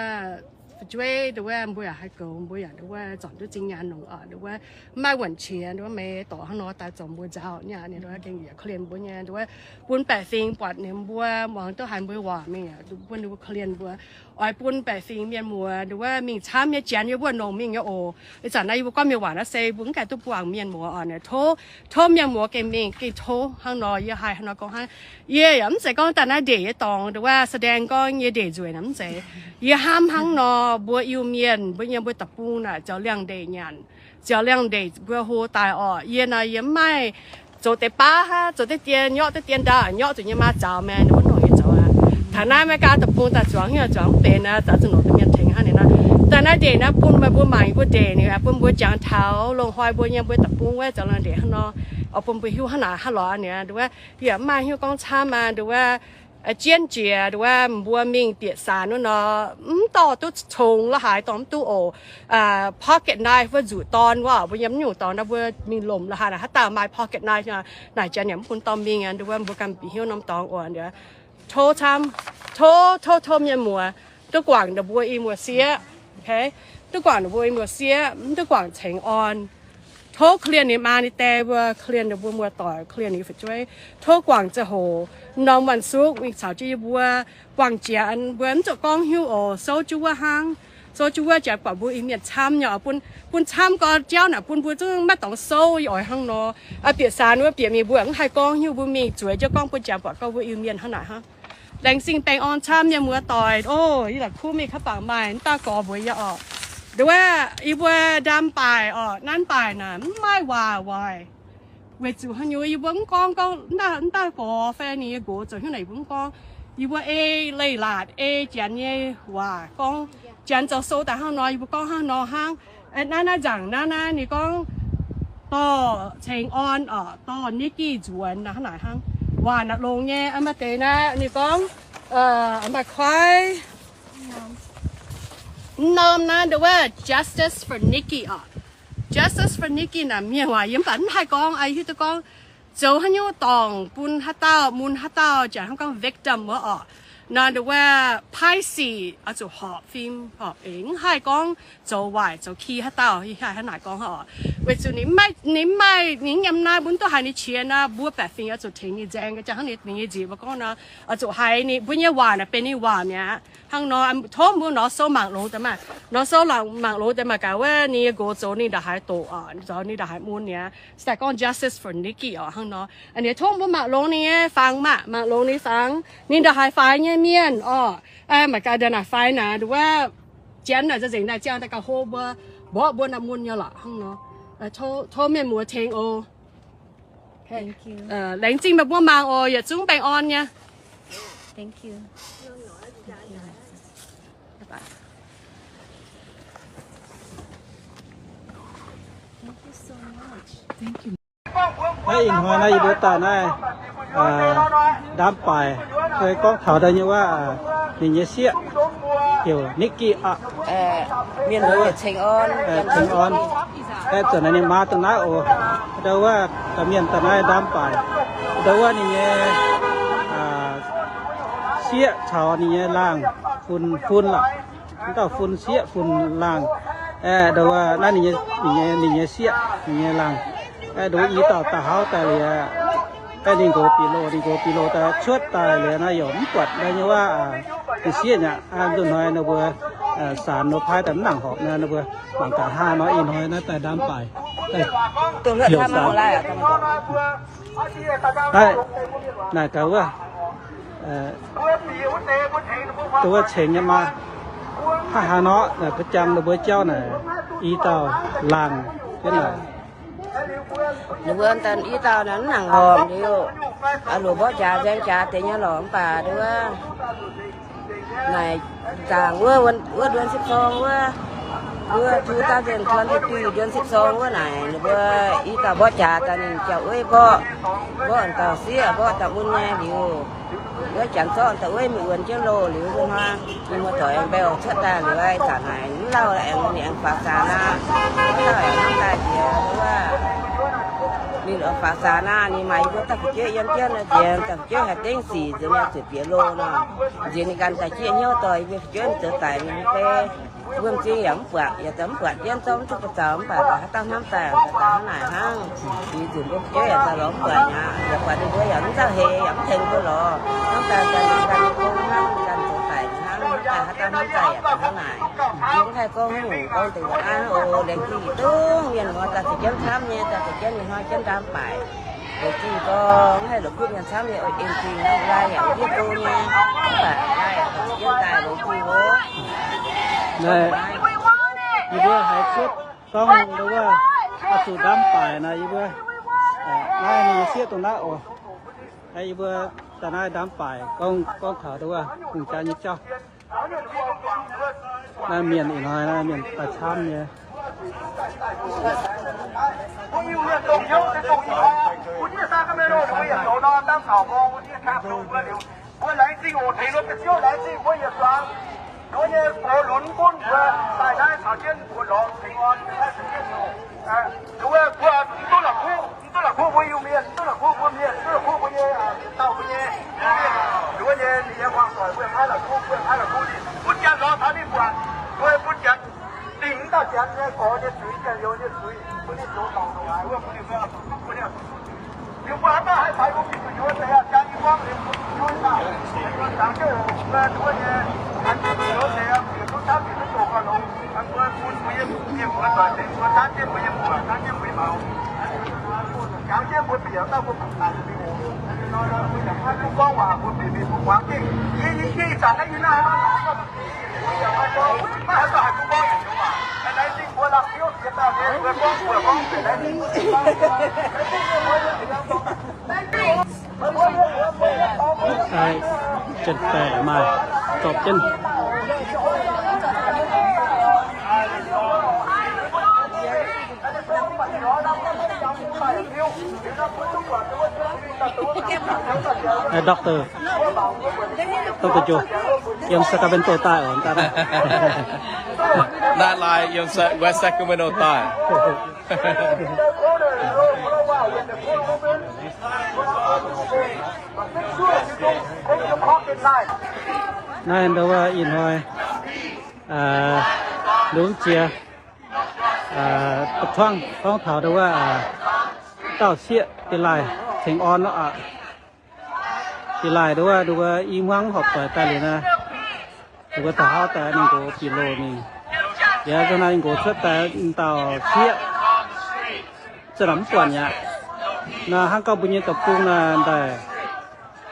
fu'jueiv, nduov mbuo yaac haih goux, mbuo yaac nduov zornc duqv zinh nyaanh longx oc, nduov mv maaih wuonh qiex, nduov meih dorc hnangv nor daaih zorc mbuo nzauh nyei, ninh nduov gengh yaac korv-lienh mbuo nyei, nduov bun baeqc fingx buatc ninh mbuo, muangx duqv haiz mbuo waac mingh, bun ninh mbuo korv-lienh mbuo. Oix bun baeqc fingx mienh muoz, nduov mingh camv nyei, janx yie mbuo nongc mingh nyei oc. Ih zanc naaiv yie mbuo gorngv mienh waac naaiv se mbuo mv gaengh duqv buangh mienh muoz oc, nduov tov, tov mienh muoz gengh mingh, gengh tov hnangv nor. Yie haih hnangv nor gorngv hnangv. Yie yaac mv zeiz gorngv daaih naaiv ndeic nyei dorngx, nduov แสดง gorngv yie ndeic nzueic naaic, mv zeiz. Yie hnamv hnangv nor, mbuo Iu-Mienh, mbuo nyei mbuo deic-bung naaic ziouc liangx-ndeic nyanc, ziouc liangx-ndeic mbuo hlo daaih orqc. Yie naaic yie mv maaih zoux deix baav hnangv, zoux deix dien, nyorqv deix dien ndau, nyorqv zuqc nyei maa zaux maengx, ninh mbuo nongc yie zoux aqv. Taux naaiv America deic-bung daaih zuangx hingh zuangx mv benx naaiv, zaux zuqc nongc deix mienh tengx hnangv ninh naaiv. Daaih naaiv ndeic naaiv bun meih mbuo mangc yie mbuo ndeic, ninh bun mbuo jangx taux longc hnoi mbuo nyei mbuo deic-bung wuov zoux liangx-ndeic hnangv nor, oix bun mbuo hiuv hnangv naaic hnangv lorz aqv. Ninh nduov yie mv maaih hnyouv gorngv camv aqv, nduov jienv jiex, nduov mbuo mingh bieqc saanx wuov nor, mv dorh duqv congx la'haaix, dorh mv duqv oc. Pocket knife wuov nzuqc dorn wuov, mbuo yiem mv nyungc dorngx naaiv mbuo mingh lomc la'haaix naaic, haaix dauh maaih pocket knife naaic, janx yaac mv bun dorh mingh aqv. Nduov mbuo ganh bieqc hnyouv norm dorngx oc. Nduov tov camv, tov, tov, tov mienh muoz duqv guangc ninh mbuo i muoz-sieqv, duqv guangc ninh mbuo i muoz-sieqv, mv duqv guangc cengx orn. Tov korv-lienh ninh maa ninh die mbuo, korv-lienh ninh mbuo muoz-doic, korv-lienh ninh fu'jueiv. Tov guangc ziangh hoc norm วันศุกร์ mingh caux jienv yie mbuo guangc jiex, mbuo mv zuqc gorngv hnyouv oc, souv jienv wuov hnangv. Sou jienv wuov janx buatc mbuo Iu-Mienh camv nyei oc, bun, bun camv gorn jauv naaic bun mbuo zungv maiv dorngx souv, yie oix hnangv nor. Aa, bieqc saan wuov bieqc mingh mbuo mv haih gorngv hnyouv, mbuo mingh zueiz jienv gorngv bun janx buatc gorngv mbuo Iu-Mienh hnangv naaic hnangv. Laengz zingh baengh orn camv nyei muoz-doic oc. Yie la'kuqv mingh kaav bangc maaih mv dauh gorx mbuox yie oc. Nduov, yie mbuo ndaam baaic oc, nanv baaic naaic mv maaih waac waaic. Weic zuqc haaix nyungc yie mbuo mv gorngv, gorngv mv dauh gorx fai ninh nyei nqox zoux hnyouv naaic yie mbuo mv gorngv. Yie mbuo ei leiz-latc ei janx nyei waac gorngv, janx zoux sou daaih hnangv nor yie mbuo gorngv hnangv nor hnangv. Naaiv, naaiv nzaangc naaiv, naaiv ninh gorngv dorh Ceng Orn oc, dorh Nikki nzuonx naaic hnangv naaic hnangv. Waac naaic longx nyei, maaih deix naaiv ninh gorngv, maaih kuaaiv norm naaiv nduov, justice for Nikki oc. Justice for Nikki naaic mienh waac yie mv baac mv haih gorngv, hiuv duqv gorngv zoux haaix nyungc dorngc bun haaix dauh, mun haaix dauh, janx hnamv gorngv victim wuov oc. Nor nduov, paaiv sic oix zuqc horpc fim horpc eix, mv haih gorngv zoux waaic zoux ki haaix dauh, haih hnangv naaic gorngv oc. Weic zuqc ninh mv maaih, ninh mv maaih, ninh mv nyiemc naaiv, mbuo mv duqv haiz ninh qiex naaic, mbuo baeqc fingx oix zuqc tengx ninh nzaeng. Jangx hnangv ninh nyei nziez mbuo gorngv nor, oix zuqc haiz ninh, mbuo nyei waac naaic benx ninh waac mi'aqv. Hnangv nor, tov mbuo nor sou mangc longx deix maah, nor sou mangc longx deix maah, gaax wuov ninh nyei nqox zoux ninh nda'haaix doqc oc, zoux ninh nda'haaix mun mi'aqv. Se daaih gorngv justice for Nikki oc, hnangv nor. Aa, ninh tov mbuo mangc longx ninh nyei fangx maah, mangc longx ninh fangx, ninh nda'haaix faix nyei mienh oc. Mangc gaax nda'haaix faix naaic, nduov, janx naaic nzengc naaic ziangh daaih gauh hlo mbuo, mborqv mbuo naaiv mun nyei lorqc hnangv nor. Tov mienh muoz tengx oc. Laengz zingh meih mbuo mangc oc, yietc zungv baengh orn nyei. Naaiv ih hnoi naaiv yie mbuo daaih naaiv ndaam baaic, gorngv taux daaih nyei wuov, ninh nyei sieqv heuc Nikki aqv. Mienh heuc Ceng Orn. Aeqv, zuqc naaiv ninh maa daaih naaiv oc. Ndau wuov ga'mienh daaih naaiv ndaam baaic. Ndau wuov ninh nyei sieqv caux ninh nyei laangh fun, fun lorqc. Mv dauh fun sieqv fun laangh. Aeqv, ndau wuov naaiv ninh nyei, ninh nyei sieqv, ninh nyei laangh. Aeqv, ndau wuov i dauh daaih hlauv daaih liuz, aeqv, ninh nqox bieqc loh, ninh nqox bieqc loh daaih cuotv daaih liuz naaiv yaac mv buatc naaiv nyei wuov, ninh sieqv nyei aqv. Nzunc hnoi ninh mbuo saanx nor paaiv daaih mv nangc horpc nor, ninh mbuo mangc gaax hnangv nor ih hnoi naaiv daaih ndaam baaic. Naaiv, naaic gaax wuov, wuov cengx nyei maa, hnangv haaix nor, naaic ba'jangx ninh mbuo jauv naaic, i dauh laangh jienv naaic. Ninh mbuo daaih i dauh naaic mv nangc horpc liuz, loc mborqv jaax nzaeng jaax deix nyei lorqc, mv baac nduov, naaic zaangc wuov, wuov เดือนสิบสอง wuov, wuov สองพันยี่สิบสี่ เดือนสิบสอง wuov naaic, ninh mbuo i dauh mborqv jaax daaih ninh jauv-weiv mborqv, mborqv dauh sieqv mborqv dauh mun nyei liuz, wuov janx zorqv dauh weiv mingh wuonx jienv loh liuz, nzunc hnoi ninh muoz-doic aengx mbaih oix cuotv daaih liuz, zanc naaic mv lauh aengx, ninh aengx faaux zanc aqv. Mv lauh aengx hnamv daaih jiex wuov, ninh oix faaux zanc aqv, ninh maaih yie mbuo dauh fu'jueiv yiem jienv nor, nziex dauh fu'jueiv haih dengv sic nziex ninh zuqc bieqc loh nor, nziex ninh ganh daaih jieqv hnyouv dorh yie mbuo fu'jueiv zoux daic ninh mv bei. Mbuo m'zing yaac mv buatc, yaac mv buatc jienv zorqv mv duqv buoz zaux, mv baac haaix dauh hnamv daaih daaih hnangv naaic hnangv. Liuz nzunc mbuo fu'jueiv yaac daaih lorz mv buatc mi'aqv, yaac buatc ninh mbuo yaac mv nzauh heix yaac mv tengx mbuo lorz, hnamv daaih daaih ninh ganh kongx hnangv, ninh ganh zoux daic hnangv, hnamv daaih haaix dauh hnamv daaih yaac daaih hnangv naaic. Yie mv haih gorngv nyungc gorngv deix aqv. O, laengz zingh yietc zungv mienh muoz daaih caux jienv camv nyei, daaih caux jienv ninh hnoi jienv ndaam baaic. Laengz zingh gorngv haih la'kuqv mienh camv nyei, en zingh lai yaac ndiev go nyei, mv baac lai yaac caux jienv daaih laengz zingh oc. Naaiv, yie mbuo haiz cuotv gorngv wuov, oix zuqc ndaam baaic naaic, yie mbuo, naaiv ninh nyei sieqv dongh naaiv oc. Yie mbuo daaih naaiv ndaam baaic gorngv, gorngv taux wuov hungh jaa nyei jauv. Naaiv mienh ih hnoi naaiv mienh daaih camv nyei. Mbuo laengz zingh oc, tengx mbuo ga'ziouv laengz zingh mbuo yietc zuangx. Nduov nyei gox lunx gunv mbuo daaih naaiv caux jienv mbuo lorz tengx orn, nduov mbuo mv duqv la'kuqv, mv duqv la'kuqv mbuo Iu-Mienh, mv duqv la'kuqv mbuo mienh, mv duqv la'kuqv mbuo nyei, dauh mbuo nyei. Nduov nyei ninh nyei muangx doic mbuo maiv la'kuqv, mbuo maiv la'kuqv ninh. Bun janx lorz taux ninh buatc, mbuo bun janx dingc mv dauh janx nyei gorx nyei zuiz, janx-youz nyei zuiz, bun ninh zoux dorngc ndongc haaix wuov, bun ninh mbuo, bun ninh, liuz mbuo haaix dauh haih faix mbuo Giduc youz deix aqv, jaa i gorngv liuz, mbuo zangx jienv oc, mbuo nduov nyei, haih Giduc youz deix aqv, bieqc duqv Janx-baeqc maaih zorpc jienv. Doctor, Doctor Joe, yiem Sacramento daaih oc, daaih. Naaiv laaix yiem Sa-, West Sacramento daaih. Naaiv ndau wuov ih hnoi, aa, lungz jiex, aa, da'tuangv gorngv taux ndau wuov, aa, dauh sieqv da'laaih cengx orn oc. Da'laaih ndau wuov, ndau wuov i hmuangv horpc doic daaih liuz naaiv, ndau wuov taux hauv daaih ninh nqox bieqc loh mingh. Yaac za'naaiv ninh nqox cuotv daaih dauh sieqv za'namv mv buatc mi'aqv. Naaiv hnangv gorngv mbuo nyei deic-bung naaiv daaih,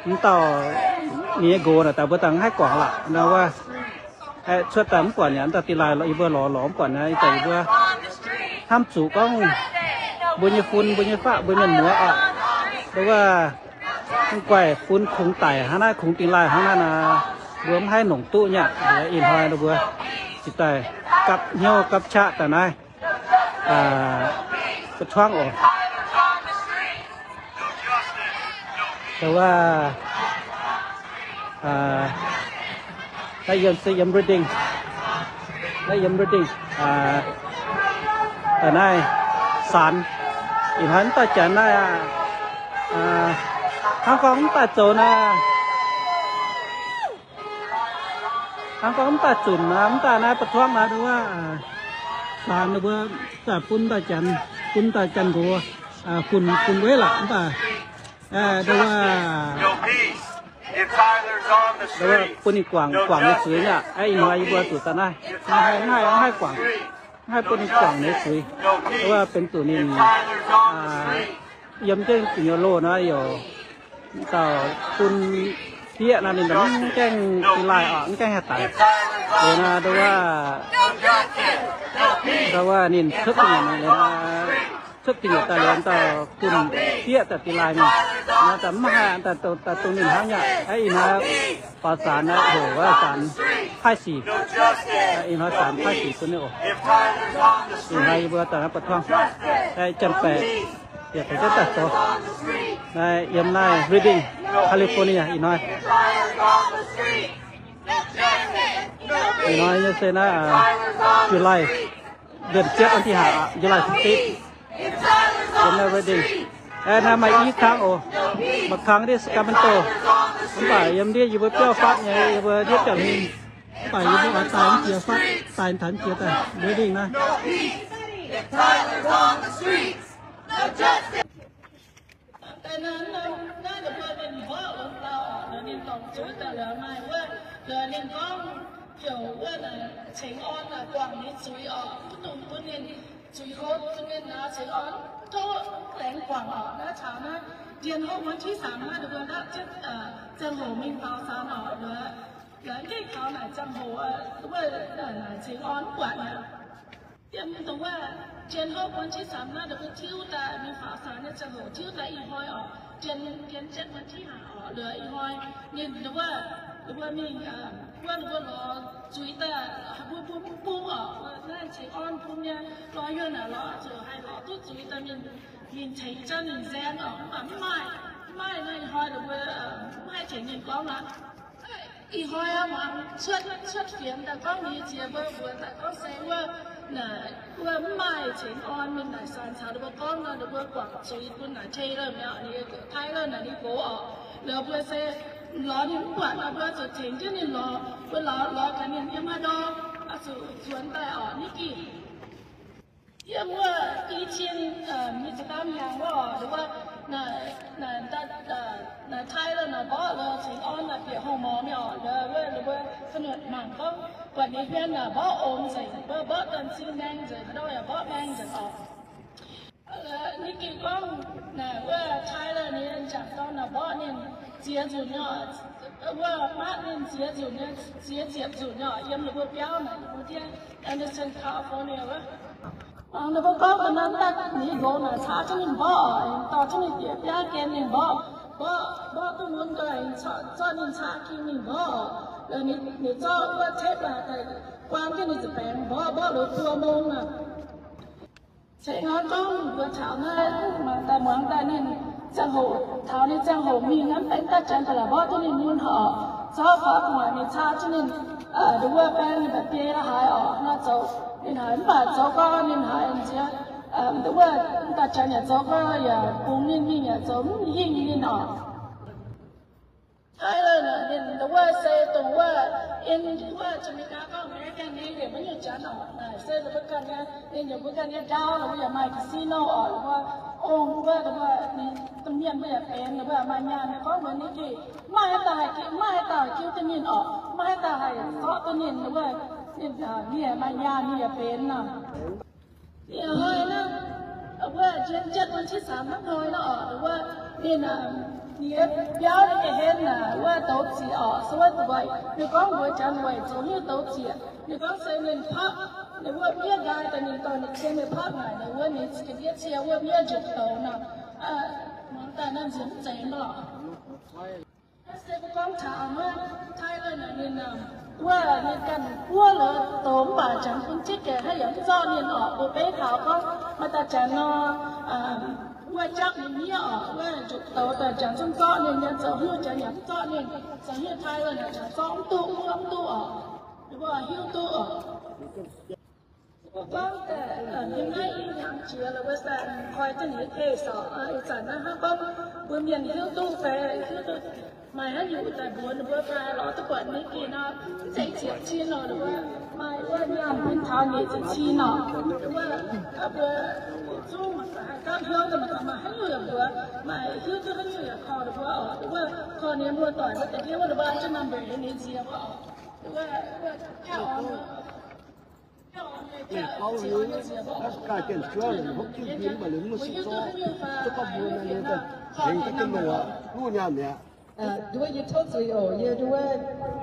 mv dauh ninh nyei nqox naaic daaih mbuo daaih mv haih guangc lorqc. Naaiv wuov, aeqv, cuotv daaih mv buatc mi'aqv, mv dauh da'laaih lorz, yie mbuo lorz, lorz mv buatc mi'aqv. Ih zanc yie mbuo hnamv zuqc gorngv mbuo nyei fun, mbuo nyei fatv, mbuo mienh muoz oc, ndau wuov, mv guaih fun kungx daic hnangv naaiv, kungx dingh laaih hnangv naaiv nor, mbuo mv haih nongc duqv nyei aqv. Ih hnoi ninh mbuo ziouc daaih gapv hnyouv gapv qaqv daaih naaiv, aa, ba'tuangv oc. Ndau wuov, aa, naaiv yiem se yiem Redding. Naaiv yiem Redding. Aa, daaih naaiv saanx. Ih hnoi mv daaih janx naaiv, aa, hnangv gorngv mv daaih zoux naaiv. Hnangv gorngv mv daaih zunc naaiv, mv daaih naaiv ba'tuangv naaiv, ndau wuov, aa, saanx ninh mbuo daaih bun daaih janx, bun daaih janx nqox, aa, funx, funx weiv lorqc mv baac, aa, ndau wuov, ndau wuov bun ninh guangc, guangc nyei zuiz nyei aqv. Aa, ih hnoi yie mbuo zuqc daaih naaiv, mv haih, mv haih guangc, mv haih bun ninh guangc nyei zuiz. Ndau wuov benx zuqc ninh, aa, yiem jienv gu'nyuoz loh naaiv youc dauh bun sieqv naaiv ninh mv gaengh da'laaih oc, mv gaengh haih daic. Liuz naaiv ndau wuov, ndau wuov ninh cuotv gu'nyuoz liuz naaiv, cuotv gu'nyuoz daaih liuz dauh bun sieqv daaih da'laaih mingh. Naaiv daaih mv haih daaih dongh ninh hnangv nyei aqv. Aa, ih hnoi faaux saanx naaiv, heuc wuov saanx paaiv sic. Aa, ih hnoi saanx paaiv sic bun ninh oc. Ih hnoi yie mbuo daaih naaiv ba'tuangv, janx-baeqc yaac tengx jienv daaih zoux. Naaiv yiem naaiv Redding, California ih hnoi. Ih hnoi nyei se naaiv, aa, July, เดือนเจ็ด วันที่ห้า July fifteenth. Yiem naaiv Redding. Aa, naaiv maaih i kangv oc. Maaih kangv ndiev Sacramento. Mv baac yiem ndiev yie mbuo biauv fatv nyei, yie mbuo ndiev biauv hingh. Mv baac yie mbuo oix daaih mv jiex fatv, daaih taux mv jiex daaih Redding naaiv. Daaih naaiv, naaiv, naaiv ninh mbuo mienh mborqv wuonx dauh, ninh dorngc zuiz daaih liuz maaih wuov, ninh gorngv heuc wuov naaic cengx orn naaic guangc ninh zuiz oc, mv dungx bun ninh zuiz hlo, bun ninh naaic cengx orn tov laengz guangc oc. Naaiv caux naaiv njien hopv วันที่สาม naaiv ninh mbuo ndapv jienv ziangh hoc mingh faaux saanx oc. Laaix mv gaengh taux naaic ziangh hoc wuov naaic cengx orn mv buatc mi'aqv. Yiem dongh wuov njien hopv วันที่สาม naaiv ninh mbuo tiuv daaih mingh faaux saanx nyei ziangh hoc tiuv daaih ih hnoi oc, njien, njien jienv วันที่ห้า oc, liuz ih hnoi ninh wuov, ninh mbuo mingh, wuov ninh mbuo lorz zuiz daaih, mbuo mbuo mv bung oc, naaiv cingx orn bun nyei, lorz yuonh naaic lorz zuqc haih lorz duqv zuiz daaih mingh, mingh tengx jienv ninh nzaeng oc, mv baac mv maaih, mv maaih naaiv ih hnoi ninh mbuo mv haih tengx ninh gorngv aqv. Ih hnoi muangx cuotv, cuotv fienx daaih gorngv nyei ziex mbuo mbuox daaih gorngv se wuov, naaic wuov mv maaih cingx orn mingh naaic saanx caux ninh mbuo gorngv nor, ninh mbuo guangc zuiz bun naaic Taylor mi'aqv, ninh Taylor naaic ninh gox oc. Liuz mbuo se lorz ninh mv buatc nor, mbuo zuqc tengx jienv ninh lorz, mbuo lorz, lorz gaax ninh yiem haaix ndau, oix zuqc zuonx daaih oc, Nikki. Yiem wuov i cin, mingh ziepc baamv hnyangx wuov oc, wuov, naaic, naaic Taylor naaic mborqv lo cingx orn naaic bieqc hungh morz mi'aqv oc, wuov, wuov, Mangc gorngv buatc ninh hmien naaic mborqv ong nzengc, mborqv, mborqv daaih cing maeng nzengc, ndau yaac mborqv maeng nzengc oc. Ninh gengh gorngv naaic wuov Tyler ninh jangc dorn naaic mborqv ninh ziex nzunc nyei, wuov matv ninh ziex nzunc nyei, ziex ziepc nzunc nyei yiem ninh mbuo biauv naaic, ninh mbuo ndiev Anderson, California wuov. Ninh mbuo gorngv da'naaiv daaih ninh nqox naaic caa jienv ninh mborqv oc, dorh jienv ninh bieqc biaav gen ninh mborqv, mborqv, mborqv duqv mun gau, zorqv ninh caa ging ninh mborqv oc. Ninh zorqv wuov tape daaih guaan jienv ninh ziepc baengx mborqv, mborqv loz buo mong aqv. Cingx hnoi gorngv mbuo taux naaiv mangc daaih, muangx daaih ninh ziangh hoc, taux ninh ziangh hoc mingh hnangv, baeng daaih janx daaih la'mborqv duqv ninh mun oc. Zorqv faaux gu'nguaaic ninh caa jienv ninh, nduov wuov baeng ninh mba'biei la'haaix oc, nor zoux ninh haiz mv baac zoux gau ninh haiz nziex, nduov wuov daaih janx yaac zoux gau yaac bungx ninh mingh yaac zoux mv hingh ninh oc. Tyler naaic ninh nduov wuov se dongh wuov in wuov Janx-Meigaa gorngv American native maiv nyungc janx oc. Naaic se ninh mbuo ganh nyei, ninh mbuo ganh nyei ndau, ninh mbuo yaac maaih casino oc, ninh mbuo ong wuov, ninh mbuo, ninh, domh mienh mbuo yaac benx, ninh mbuo yaac maaih nyaanh. Ninh gorngv mbuox ninh gengh mv maaih haaix dauh haih, mv maaih haaix dauh haih jiuv duqv ninh oc, mv maaih haaix dauh haih zorqv duqv ninh, ninh mbuo, ninh, ninh yaac maaih nyaanh, ninh yaac benx nor. Ninh hnoi naaiv, wuov njien-, jienv bun citv saamx hnangv hnoi naaiv oc, wuov ninh, ninh biauv ninh ga'hlen naaic wuov douz ziqc oc, so wuov douz, ninh gorngv mbuox janx weic zoux hnyouv douz ziqc. Ninh gorngv se ninh papv, ninh wuov miev nqaai daaih ninh dorh ninh cie mingh papv naaic, ninh wuov ninh ga'ndiev cie wuov miev njiec douz nor, muangx daaih naaiv nziex mv zeiz nor. Se mbuo gorngv taux wuov Tyler naaic ninh, wuov ninh ganh buov loz douz mv baac janx bun ticket haaix yaac mv zorqv ninh oc. Mbuo beiv taux gorngv maaih dauh janx nor, wuov japv ninh miev oc, wuov njiec douz daaih janx zungv zorqv ninh nyei, zoux hnyouv janx yaac mv zorqv ninh, zoux hnyouv Tyler naaic janx zorqv mv duqv, buov mv duqv oc. Mbuo hiuv duqv oc. Mbuo gorngv daaih yiem naaiv i hnyangx jiex lorqc, wuov zanc koi jienv ninh nyei case oc. Ih zanc naaiv hnangv gorngv mbuo mienh hiuv duqv fai hiuv duqv maaih haaix nyungc daaih mbuox ninh mbuo fai lorz duqv buatc ninh geh nor, mv zeiz ziepc cin nor, ninh mbuo maaih wuov nyaanh bun taux nyic ziepc cin nor. Wuov mbuo zungv mangc gaax haaix dauh hnyouv daaih mangc gaax maaih haaix nyungc yaac mbuox, maaih hiuv duqv haaix nyungc yaac call ninh mbuo oc. Wuov call ninh mbuo doic wuov deix hnyouv wuov ninh mbuo jienv number ninh nziex wuov oc. Wuov, wuov, Nduov yie tov zuiz oc, yie nduov,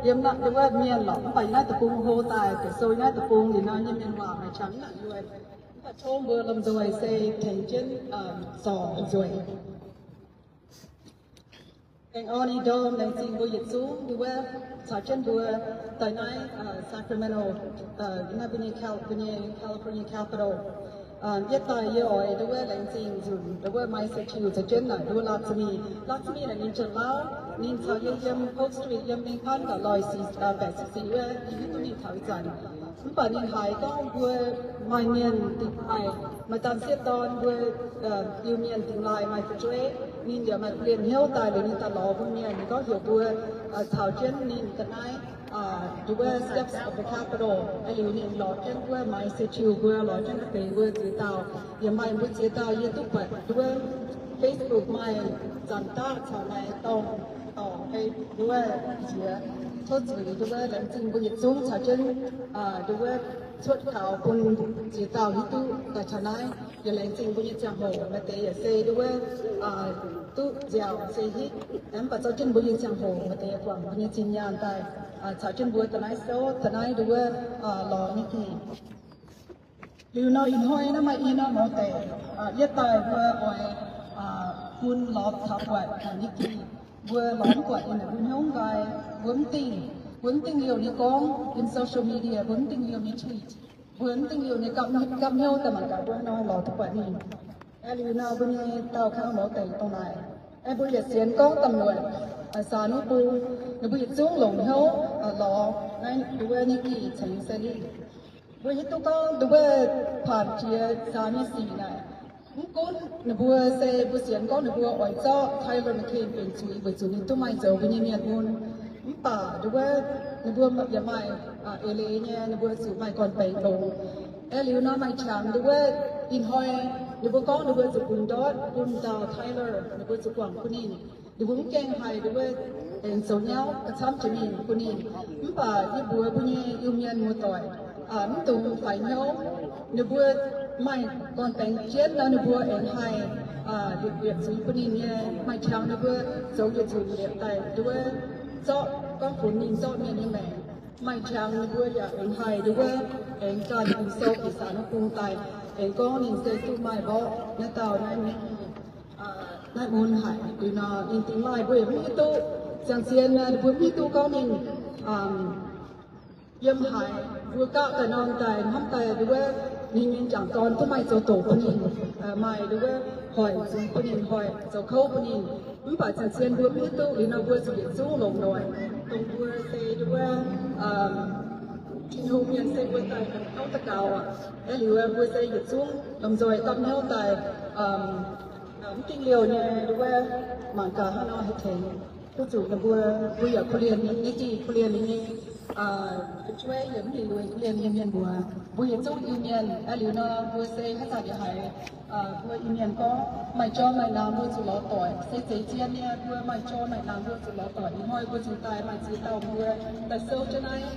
yiem naaiv nduov mienh lorqc, mv baac yie naaiv deic-bung hlo daaih, bieqc sou yie naaiv deic-bung liuz nor, yie mienh waac maaih qangx naaic yie, mv baac tov mbuo lomh nzoih se tengx jienv zorc nzueic. Aengx orn ih ndorm laengz zingh mbuo yietc zungv nduov caux jienv mbuo daaih naaiv Sacramento, naaiv mbuo nyei Cal-, mbuo nyei California capital. Yietv daaih yie oix nduov laengz zingh nzunc nduov Maiv Se Tiux caux jienv naaic nduov Laatc Zimi. Laatc Zimi naaic ninh jienv lauh, ninh caux yie yiem Polk Street yiem Mengh Kuan gauh loih sic, baeqc sic sic wuov, yie hiuv duqv ninh taux ih zanc. Mv baac ninh haiz gorngv mbuo maaih mienh dingh laaih, maaih dauh sieqv dorn mbuo Iu-Mienh dingh laaih maaih fu'jueiv, ninh yaac maaih bun lienh hnyouv daaih liuz ninh daaih lorz mbuo mienh, ninh gorngv heuc mbuo caux jienv ninh daaih naaiv nduov Steps of the Capitol. Liuz ninh lorz jienv wuov Maiv Se Tiux mbuo, lorz jienv deix mbuo ziex dauh, yaac maaih mbuo ziex dauh yie duqv buatc nduov Facebook maaih zanc daaih caux maaih dorngh dorngc hei nduov nziex. Tov zuiz nduov laengz zingh mbuo yietc zungv caux jienv nduov cuotv kaux bun ziex dauh hiuv duqv daaih taux naaiv. Yaac laengz zingh mbuo nyei ziangh hoc, maaih deix yaac se nduov duqv nziaauc se hitv, mv baac zorqv jienv mbuo nyei ziangh hoc, maaih deix yaac guangc mbuo nyei zinh nyaanh daaih caux jienv mbuo daaih naaiv souv daaih naaiv nduov lorz nyei dingh. Liuz nor ih hnoi naaiv maaih i norm mouz deic, yietv daaih mbuo oix bun lorz taux buatc nyei dingh. Mbuo lorz mv buatc ninh mbuo hnyouv nqaai, mbuo mv dingh, mbuo mv dingh liouh nyei gorngv yiem social media, mbuo mv dingh liouh nyei tweet, mbuo mv dingh liouh nyei gapv, gapv hnyouv daaih mangc gaax mbuo haaix nor lorz duqv buatc ninh. Aeqv, liuz nor mbuo nyei dauh kangv mouz deic dongh naaic. Aeqv, mbuo yietc sienx gorngv domh muoc, aa, saa nuv bung, ninh mbuo yietc zungv longc hnyouv, aa, lorz naaiv nduov nyei gih cengx se ninh. Mbuo hiuv duqv gorngv nduov paanc jiex saa nyei sic naaic, mv gunv ninh mbuo se mbuo sienx gorngv ninh mbuo oix zorqv Tyler McCain benx zuiz weic zuqc ninh duqv maaih zoux mbuo nyei mienh mun. Mv baac nduov ninh mbuo yaac maaih, aa, eix leiz nyei, ninh mbuo zuqc maaih gorn-baengx longx. Aeqv, liuz nor maaih qangx nduov ih hnoi ninh mbuo gorngv ninh mbuo zuqc bun ndortv bun dauh Tyler, ninh mbuo zuqc guangc bun ninh. Ninh mbuo mv gaengh haiz nduov aengx zoux nyauv gauh camv jiex mingh bun ninh. Mv baac yie mbuox mbuo nyei Iu-Mienh muoz-doic, mv dungx faix hnyouv. Ninh mbuo maaih gorn-baengx jienv nor, ninh mbuo aengx haih liepc zuiz bun ninh nyei. Maaih qangx ninh mbuo zoux yietc zungv liepc daaih nduov, zorqv gorngv funx ninh zorqv mienh nyei maengc. Maaih qangx ninh mbuo yaac aengx haih nduov, aengx ganh bun sou gix saanx bung daaih, aengx gorngv ninh se duqv maaih mborqv naaiv dauh naaiv, naaiv mun haic. Liuz nor ninh dingx maaih mbuo yaac mv hiuv duqv. Ziangh zien ninh mbuo mv hiuv duqv gorngv ninh yiem haaix, mbuo gapv daaih norm daaih hnamv daaih nduov, ninh nyei m'jangc dorn duqv maaih zoux doqc bun ninh, maaih nduov hoic zuiz bun ninh, hoic zoux kouv bun ninh. Mv baac ziangh zien mbuo mv hiuv duqv. Liuz nor mbuo zuqc yietc zungv longc noic, dongh mbuo se nduov, Tin-Hungh mienh se mbuo daaih gorngv daux gaux aqv. Aeqv, liuz mbuo se yietc zungv lomh nzoih gapv hnyouv daaih, mv dingh liouh nyei nduov, mangc gaax hnangv nor haih tengx duqv zuqc ninh mbuo. Mbuo yaac korv-lienh ninh nyei, korv-lienh ninh nyei fu'jueiv, yaac mv lingh lueic korv-lienh ninh nyei mienh mbuo. Mbuo yietc zungv Iu-Mienh. Aeqv, liuz nor mbuo se haaix zanc yaac haiz mbuo Iu-Mienh gorngv maaih jorm maaih naamh mbuo zuqc lorz doic. Se zeiz zien nyei, mbuo maaih jorm maaih naamh mbuo zuqc lorz doic. Ih hnoi mbuo zuqc daaih maaih ziex dauh mbuo daaih souv jienv naaiv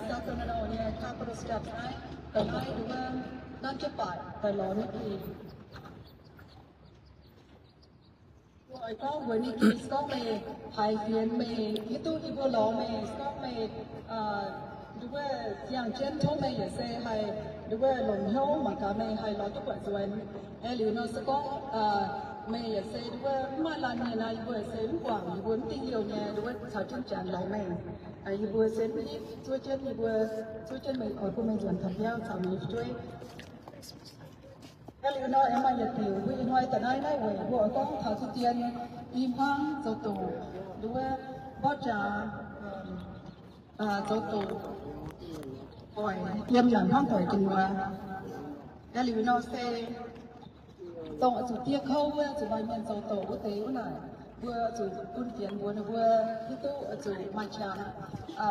Sacramento nyei Capitol Steps naaiv, daaih naaiv nduov, nanv jienv baaic daaih lorz Nikki. Mbuo oix gorngv mbuox Nikki, se gorngv meih haiz fienx, meih hiuv duqv yie mbuo lorz meih, se gorngv meih nduov ziangh jienv tov meih yaac se haih nduov longc hnyouv mangc gaax meih haih lorz duqv buatc nzuonx. Aeqv, liuz nor se gorngv meih yaac se nduov mv maaih laanh mienh nor, yie mbuo se mv guangc, yie mbuo mv dingh liouh nyei nduov caux jienv janx lorz meih. Yie mbuo se mv hiuv zuov jienv, yie mbuo zuov jienv meih oix bun meih nzuonx taux biauv caux meih nyei fu'jueiv. Aeqv, liuz nor aengx maaih yietc diuc mbuo ih hnoi daaih naaiv, naaiv weic mbuo oix gorngv taux deix dien i hmuangv zoux doqc, nduov mborqv jaax zoux doqc, oix yiem naaic hmuangv doic gu'nyuoz. Aeqv, liuz nor se dongh oix zuqc diev kouv wuov, zuqc maaih mienh zoux doqc wuov deix wuov naaic, mbuo zuqc bun fienx mbuox ninh mbuo hiuv duqv oix zuqc maaih qangx,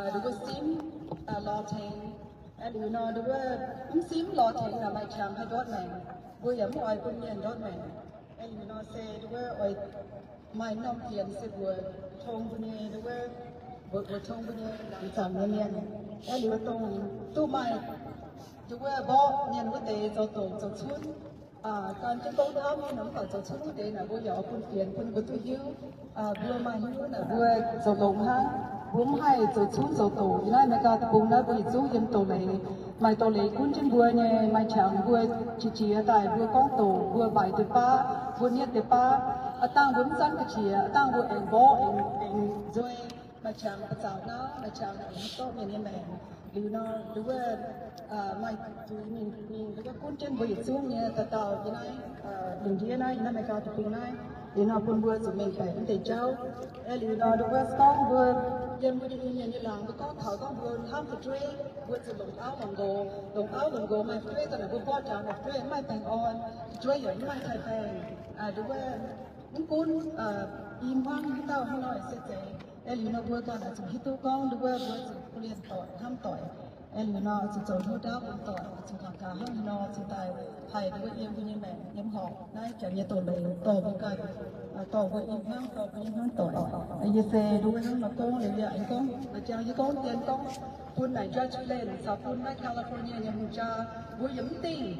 ninh mbuo simv lorz tengx. Aeqv, liuz nor nduov mv simv lorz tengx naaic maaih qangx haih ndortv maengc. Mbuo yaac mv oix bun mienh ndortv maengc. Aeqv, liuz nor se nduov oix maaih norm fienx se mbuox tong mbuo nyei nduov, mbuox, mbuox tong mbuo nyei laangz zaangc nyei mienh. Aeqv, liuz dongh duqv maaih nduov mborqv mienh wuov deix zoux doqc zoux cunv, gan jienv gouv hnamv nyei nor, mv baac zoux cunv wuov deix naaic mbuo yaac oix bun fienx bun ninh mbuo duqv hiuv. Mbuo maaih hiuv naaic mbuo zoux longx hnangv. Mbuo mv haih zoux cunv zoux doqc. Ih naaiv America deic-bung naaiv mbuo yietc zungv yiem doz-leiz, maaih doz-leiz gunv jienv mbuo nyei. Maaih qangx mbuo qiex jiez daaih mbuo gorngv doqc, mbuo mbaix deix baav, mbuo nietv deix baav. Aav dangh mbuo mv zanv ga'qiex, aav dangh mbuo aengx mborqv, aengx, aengx nzueic. Maaih qangx ba'zauc nauv, maaih qangx aengx zorqv mienh nyei maengc. Liuz nor, nduov maaih zuiz mingh, mingh nduov gunv jienv mbuo yietc zungv nyei dauh dauh yiem naaiv, lungh ndiev naaiv, yiem naaiv America deic-bung naaiv. Liuz nor bun mbuo zuqc mengh baeqc mv deix jauv. Aeqv, liuz nor nduov gorngv mbuo yiem mbuo nyei Iu-Mienh nyei laangz, mbuo gorngv taux gorngv mbuo hnamv fu'jueiv, mbuo zuqc longc auv longc nqox, longc auv longc nqox. Maaih fu'jueiv daaih naaic mbuo mborqv jaax, maaih fu'jueiv mv maaih baengh orn, fu'jueiv yaac mv maaih taaih baengh. Nduov mv gunv i hmuangv haaix dauh hnangv nor se zeiz. Aeqv, liuz nor mbuo ganh oix zuqc hiuv duqv gorngv nduov mbuo zuqc korv-lienh doic, hnamv doic. Aeqv, liuz nor zuqc zoux hnyouv ndaauv bun doic, zuqc mangc gaax hnangv haaix nor cingx daaih haih nduov yiem mbuo nyei maengc yiem horpc naaiv janx nyei doz-leiz dorh mbuo ganh, dorh mbuo i hmuangv, dorh mbuo i hmuangv doic. Yie se nduov hnangv nor gorngv liuz yaac gorngv, jangx yie gorngv dien gorngv bun naaic Judge Lane caux bun naaiv California nyei hungh jaa, mbuo yaac mv dingh.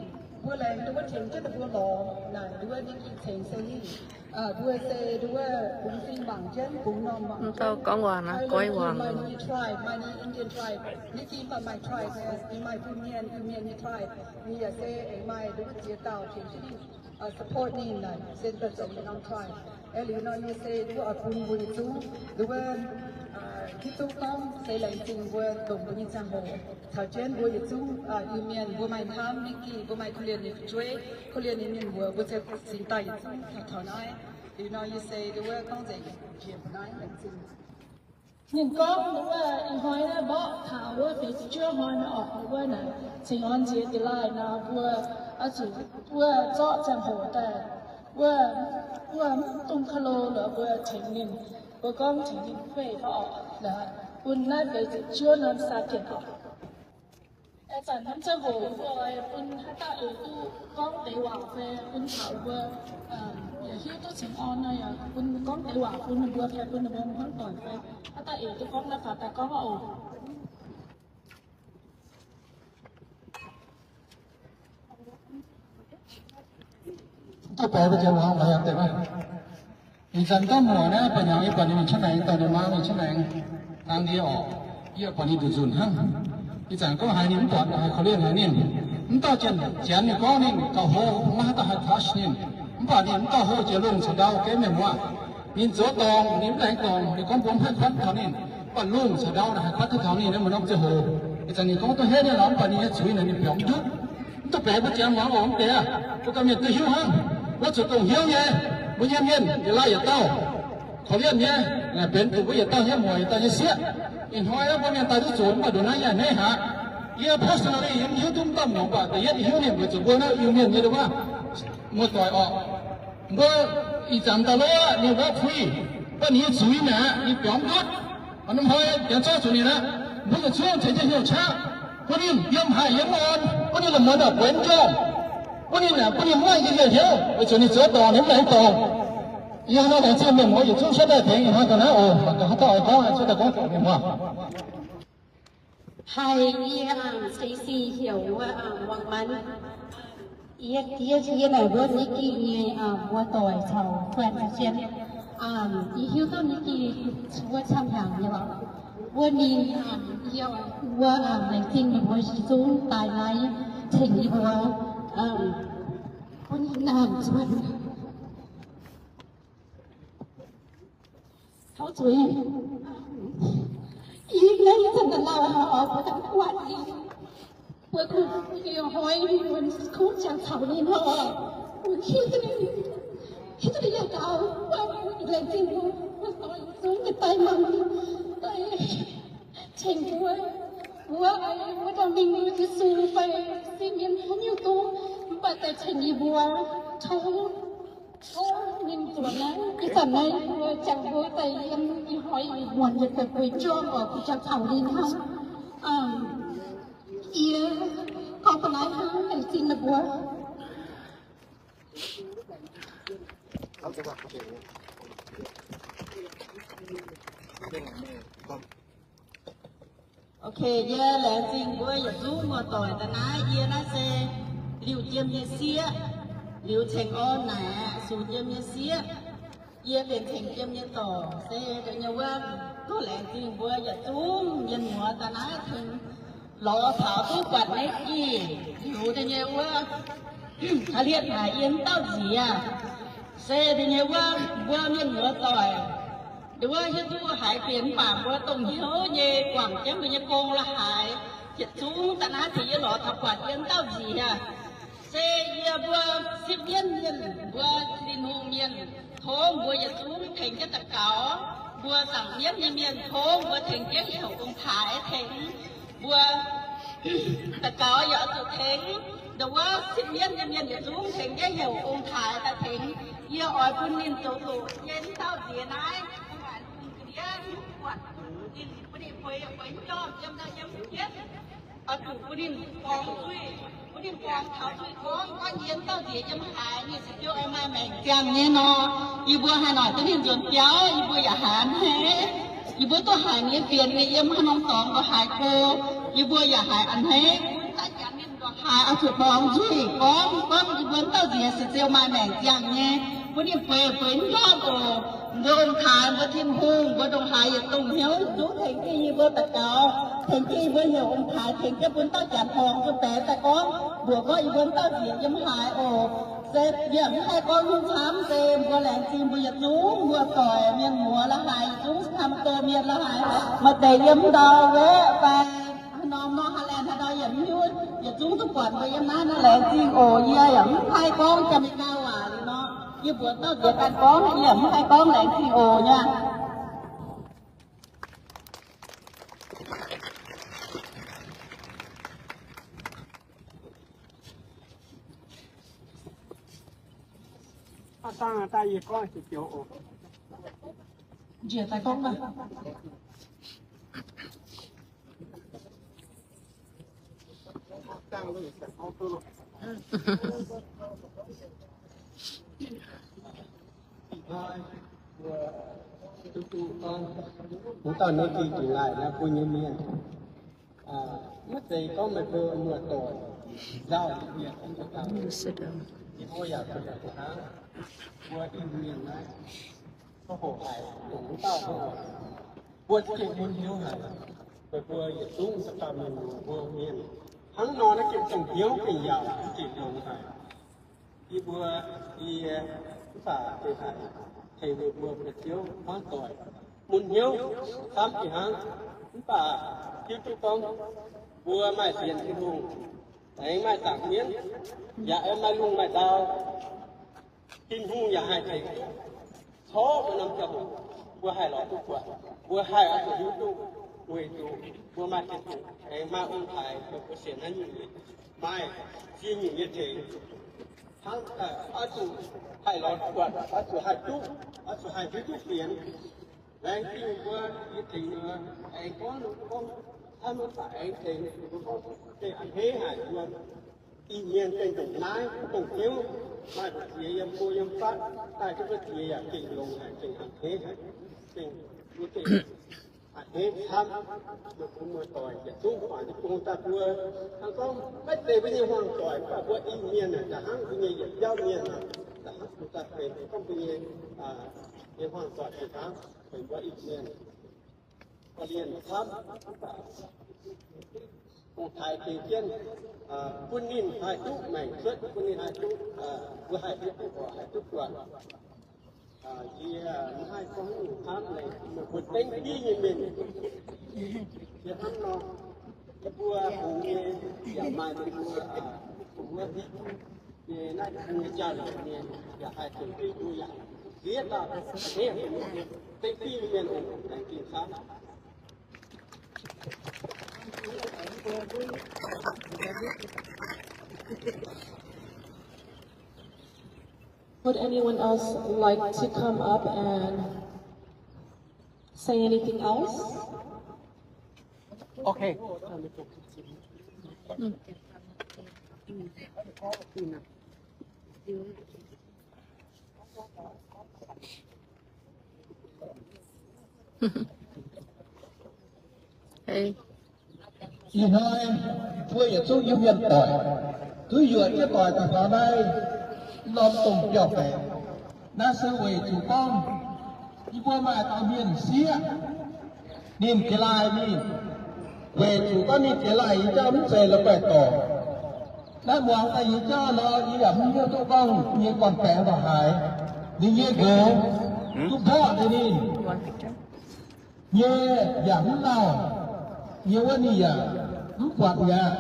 Mbuo laengz nduov tengx jienv ninh mbuo lorz naaic nduov Nikki ceng se hingh. Mbuo se nduov bungx fing mangc jienv bungx normh mangc jienv. Maaih nyei tribe, maaih nyei Indian tribe, Nikki mv baac maaih tribe nyei, ninh maaih bun mienh, Iu-Mienh nyei tribe. Ninh yaac se aengx maaih nduov ziex dauh tengx jienv ninh support ninh naaic se daaih zoux ninh norm tribe. Aeqv, liuz nor yie se nduov oix bun mbuo yietc zungv nduov hiuv duqv gorngv se laengz zingh mbuo longc mbuo nyei ziangh hoc caux jienv mbuo yietc zungv Iu-Mienh, mbuo maaih hnamv Nikki, mbuo maaih korv-lienh ninh fu'jueiv, korv-lienh ninh mienh mbuo, mbuo cingx daaih yietc zungv taux naaiv. Liuz nor yie se nduov gorngv nzengc jiex naaiv laengz zingh. Ninh gorngv nduov ih hnoi naaiv mborqv taux wuov feix ziepc juov hnoi naaiv orqc, wuov naaic cingx orn nziex July nor mbuo oix zuqc wuov zorqv ziangh hoc daaih wuov, wuov dongh ka'lo lorqc mbuo tengx ninh, mbuo gorngv tengx ninh kuei fai orqc, bun naaiv feix ziepc juov norm Saturday orqc. Ih zanc hnamv ziangh hoc mbuo oix bun haaix dauh eix duqv gorngv deix waac fai bun taux mbuo yaac hiuv duqv cingx orn nor, yaac bun gorngv deix waac bun ninh mbuo fai bun ninh mbuo hnangv doic fai haaix dauh eix duqv gorngv naaiv faaux daaih gorngv oc. Duqv baeqc mbuo jiex muangx laaix yaac deix maah. Ih zanc gorngv muoc naaiv, buatc hnyangx yie buatc ninh mingh qaqv maengx, daaih ninh maa mingh qaqv maengx, dangh ndie oc. Yie buatc ninh nzunc nzunc hnangv. Ih zanc gorngv haiz ninh mv buatc, haiz korv-lienh haic ninh. Mv dauh janx-janx ninh gorngv ninh gauh hlo, maiv haaix dauh haih touch ninh. Mv baac ninh mv gauh hlo jiex lungh caux ndau gengh mienh muoz. Ninh zoux dorngc, ninh mv laengz dorngc, ninh gorngv mbuo mv haih kuatv taux ninh. Mv baac lungh caux ndau naaic haih kuatv duqv taux ninh, naaiv maaih norm ziangh hoc. Ih zanc ninh gorngv duqv henv ninh lorz, mv baac ninh nyei zuiz naaic ninh biaux mv ndutv. Mv duqv baeqc mbuo jiex muangx oc, mv deix aac. Mbuo ganh mienh duqv hiuv hnangv. Wuov zuqc dongh hnyouv nyei, mbuo nyei mienh yietc laanh yietc dauh korv-lienh nyei, benx zuqc mbuo yietc dauh nyei muoc yietc dauh nyei sieqv. Ih hnoi mbuo mienh daaih duqv zoqc, mv baac ndongc naaiv yaac hneiv haic. Yie personally yie mv hiuv duqv mv dauh muoc, mv baac da'yietv hiuv ninh weic zuqc mbuo naaiv Iu-Mienh nyei wuov muoz-doic orqc. Mbuo ih zanc daaih lorqc ninh walk free, mv baac ninh nyei zuiz naaic ninh biaux mv ndutv. Hnoi-hnoi janx zorqv zuqc ninh aqv, mbuo yietc zungv tengx jienv hnyouv qaqv, bun ninh yiem haic yiem orn, bun ninh la'muonz naaic bueix mv njormh, bun ninh, bun ninh mv maaih njien-youh hnyouv, weic zuqc ninh zoux dorngc ninh mv laengz dorngc. Yie hnangv nor laengz zingh mienh muoz yietc zungv cuotv daaih tengx ih hnoi daaih naaiv oc, mangc gaax haaix dauh oix gorngv, cuotv daaih gorngv zuqc mienh muoz. Hi, yie, um, Stacy heuc wuov, um, Muangh Manv. Yie, yie, yie naaic wuov Nikki nyei, um, muoz-doic caux friend zien. Um, yie hiuv duqv Nikki wuov camv hnyangx nyei lorqc. Wuov ninh, um, yie, wuov, um, laengz zingh ninh mbuo yietc zungv daaih naaiv tengx yie mbuo, um, bun ninh, um, zuonx taux zuiz. Yie naaiv zanc daaih lauh haic oc, mbuo dangh buatc yie. Mbuo kungx hnoi mbuo kuv jangx caux ninh oc. Mbuo hiuv duqv ninh, hiuv duqv ninh yaac gaux, mbuo laengz zingh mbuo, mbuo zungv daaih mangc, daaih tengx mbuo, mbuo, mbuo daaih mingh Yesu fai sipv mienh haaix nyungc duqv, mv baac daaih tengx yie mbuo tov, tov ninh zuonx naaiv. Ih zanc naaiv mbuo jangx mbuo daaih yiem ih hnoi ih muonz yietc deix bueix njormh oc, kuv jangx caux ninh hnangv. Yie gorngv ga'naaiv hnangv, laengz zingh meih mbuo. Ok, yie laengz zingh mbuo yietc zungv muoz-doic daaih naaiv. Yie naaiv se liuz jiem nyei sieqv, liuz ceng orn naaic, sux jiem nyei sieqv. Yie benx ceng jiem nyei dorc, se deix nyei wuov, duqv laengz zingh mbuo yietc zungv mienh muoz daaih naaiv tengx lorz taux duqv buatc Nikki liuz deix nyei wuov, aa, lietv haic yie mv dauh nziex. Se deix nyei wuov, mbuo mienh muoz-doic, deix wuov hiuv duqv haaix fienx mv baac mbuo dongh hnyouv nyei guangc jienv mbuo nyei gong la'haaix, yietc zungv daaih naaiv tengx yie lorz taux buatc yie mv dauh nziex. Se yie mbuo sipv mienv mienh, mbuo Tin-Hungh mienh, tov mbuo yietc zungv tengx jienv daux gaux. Mbuo zaangc mienv nyei mienh, tov mbuo tengx jienv heuc ong-taaix tengx mbuo daux gaux, yaac oix zuqc tengx ndau wuov sipv mienv nyei mienh yietc zungv tengx jienv heuc ong-taaix daaih tengx. Yie oix bun ninh zoux doqc yie mv dauh nziex naaiv, ninh bun ninh bueix bueix njormh yiem ndau yiem jienv. Oix zuqc bun ninh borngz zuiz, bun ninh borngz taux zuiz gorngv, gorngv yie mv dauh nziex yiem haaix, ninh se ziouc oix maaih maengc ziangh nyei nor. Yie mbuo haaix noic duqv ninh nzuonx biauv, yie mbuo yaac haiz a'hneiv. Yie mbuo duqv haiz ninh nyei fienx nyei yiem haaix norm dorngx oix haiz go, yie mbuo yaac haiz a'hneiv. Daaih janx ninh ndongc haaix oix zuqc borngz nzuih gorngv, gorngv yie mbuo mv dauh nziex se ziouc maaih maengc ziangh nyei, bun ninh bueix bueix ndortv oc. Mbuo ong-taaix, mbuo Tin-Hungh, mbuo ndongc haaix yietc dongh hnyouv zungv tengx jienv yie mbuo daux gaux, tengx jienv yie mbuo heuc ong-taaix, tengx jienv bun dauh janx borngz zuqc baeqc daaih gorngv, mbuox gorngv yie mbuo mv dauh nziex yiem haaix oc. Se yie mv haih gorngv hnyouv camv, se mbuo laengz zingh mbuo yietc zungv muoz-doic mienh muoz la'haaix, yietc zungv camv doh mienh la'haaix, maaih deix yiem ndau Wiev fai haaix norm nor, Haaland haaix nor yie mv hiuv, yietc zungv duqv buatc mbuo yiem naaiv nor laengz zingh oc. Yie yaac mv haih gorngv Janx-Meigaa waac liuz nor, yie mbuox dauh nziex ganh gorngv, yie yaac mv haih gorngv, laengz zingh oc nyei. Njiec daaih gorngv maah. Mbuo dauh ninh gengh dingc laaih naaiv mbuo nyei mienh. Maiv zeiz gorngv meih mbuo muoz-doic nzauh, yie mbuo yaac zuqc hnangv. Mbuo Iu-Mienh naaiv, mbuo hoqc haic dongh wuov dauh, mbuo za'gengh mun hnyouv haic. Meih mbuo yietc zungv se baamh mienh muoz mbuo mienh. Hnangv nor naaiv gengh dongh hnyouv gengh yaauc, gengh longx haic. Yie mbuo, yie mv baac gengh haiz tengx meih mbuo mbuo ziouv hmuangv doic, mun hnyouv camv fih hnangv. Mv baac hiuv duqv gorngv mbuo maaih sienx Tin-Hungh, aengx maaih zaangc mienv, yaac aengx maaih lungh maaih ndau. Tin-Hungh yaac haih tengx duqv corc mbuo norm ziangh hoc, mbuo haih lorz duqv buatc, mbuo haih oix zuqc hiuv duqv, weic zuqc mbuo maaih Tin-Hungh aengx maaih ong-taaix, mbuo sienx naaiv nyungc, maaih ziex nyungc nyei tengx. Hnangv oix zuqc haih lorz duqv buatc, oix zuqc haih duqv, oix zuqc haih hiuv duqv fienx. Laengz zingh mbuo nyei tengx, aengx gorngv, gorngv hnangv mbuo baac aengx tengx mbuo gorngv, gengh a'hneiv haic mbuo. Iu-Mienh gengh dongh naaiv, dongh hnyouv, maaih mbu'ziex yiem go yiem fatv, daaih duqv mbu'ziex yaac gengh longx haic, gengh a'hneiv haic, gengh, mbuo gengh a'hneiv camv. Meih mbuo muoz-doic yietc zungv guangc jienv bung daaih mbuo, hnangv gorngv maiv zeiz mbuo nyei hmuangv-doic, mv baac mbuo Iu-Mienh naaic, da'hnangv mbuo nyei yietc biauv mienh naaic, da'hnangv mbuo daaih benx gorngv mbuo nyei, nyei hmuangv-doic fih hnangv, benx mbuo Iu-Mienh. Korv-lienh camv, ong-taaix tengx jienv, bun ninh haih duqv maengc cuotv, bun ninh haih duqv, mbuo haih hiuv duqv oc, haih duqv buatc. Yie maiv haih gorngv haaix nyungc hnamv, meih mbuo dengv div nyei mienh, yie hnamv nor, yie mbuo hungx nyei, yaac maaih meih mbuo, mbuo hiuv nyei naaiv bung nyei jauv-louc nyei, yaac haih tengx duqv mbuo yaac ziex dauh, dengv div nyei mienh, dengv div nyei mienh ong, laengz zingh camv. Would anyone else like to come up and say anything else? Okay. Ih hnoi mbuo yietc zungv Iu-Mienh doic, duqv yuoqc jienv doic daaih taux naaiv norm domh biauv-baengx. Naaiv se weic zuqc gorngv yie mbuo maaih dauh mienh sieqv, ninh jiex laaih mingh, weic zuqc gorngv ninh jiex laaih nyei jauv mv zeiz la'guaih dorngc. Naaiv muangx daaih nyei jauv nor, yie yaac mv hiuv duqv gorngv nyei gorn-baengx ndongc haaix. Ninh nyei nqox duqv mborqv deix ninh nyei yaac mv lauh, nyei wuov ninh yaac mv buatc mi'aqv.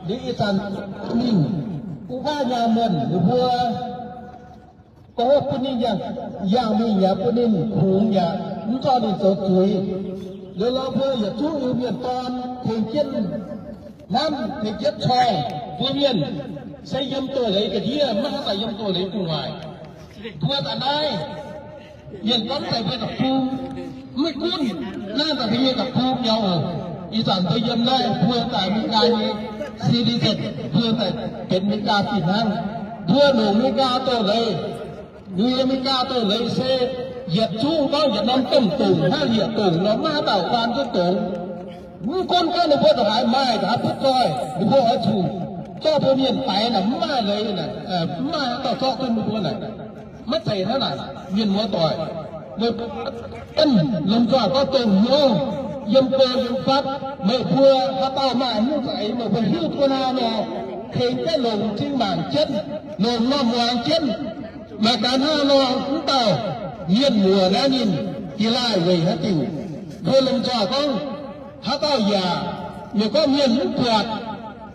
Liuz ih zanc mingh gu'nguaaiv nyaah muonh ninh mbuo gorngv bun ninh yangh, yangh mingh yaac bun ninh kungx yaac mv zorqv ninh zoux zuiz. Liuz lorz mbuo yietc zungv Iu-Mienh dorn tengx jienv hnamv, tengx jienv corng mbuo mienh se yiem doz-leiz ga'ndiev, maiv haih daaih yiem doz-leiz gu'nguaaic. Mbuo daaih naaiv, mienh gorngv daaih mbuo deic-bung, maiv gunv naaiv daaih mbuo nyei deic-bung nyei oc. Ih zanc mbuo yiem naaiv mbuo daaih America nyei citizen, mbuo daaih benx America fih hnangv. Mbuo longc America doz-leiz, America doz-leiz se yietc zungv gorngv yietc norm domh dongc hnangv yietc dongc nor maiv dauh waan duqv dongz. Mv gunv gorngv ninh mbuo ndongc haaix maaih ndongc haaix butv zoih, ninh mbuo oix zuqc zorqv mbuo mienh daix naaic mv maaih leiz naaic, mv maaih haaix dauh zorqv duqv ninh mbuo naaic. Maiv zeiz hnangv naaic, mienh muoz-doic. Meih mbuo lomh nzoih gorngv dongh hnyouv, yiem go yiem fatv, meih mbuo haaix dauh maaih hnyouv za'eix meih mbuo hiuv duqv hnangv nor, tengx jienv longc m'zing mangc jienv, longc m'normh muangx jienv. Maaih gaax hnangv nor, mv dauh mienh muoz naaiv ninh jiex laaih weic haaix diuc? Mbuo lomh nzoih gorngv haaix dauh yaac, meih gorngv mienh mv buatc,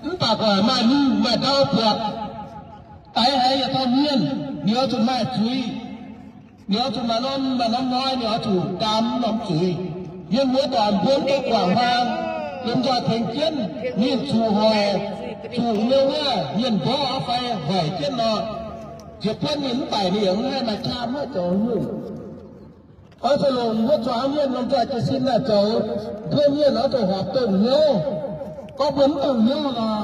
mv baac gu'nguaaic maaih lungh maaih ndau buatc. Daix haiz yietc dauh mienh, ninh oix zuqc maaih zuiz. Ninh oix zuqc maaih norm, maaih norm hnoi ninh oix zuqc ndaam norm zuiz. Mienh muoz-doic mbuo mv deix guangc hmuangx, lomh nzoih tengx jienv ninh zuqc hoic, zuqc nyei wuov mienh mborqv fai hoic jienv nor, ziouc buonv ninh mv baac ninh yaac mv haih maaih qaqv maiv zoux nyungc. Oix zuqc longc mbuo zuangx mienh lomh nzoih jiez sin naaic zoux. Mbuo mienh oix zuqc horpc dongh hnyouv. Gorngv mbuo mv dongh hnyouv nor,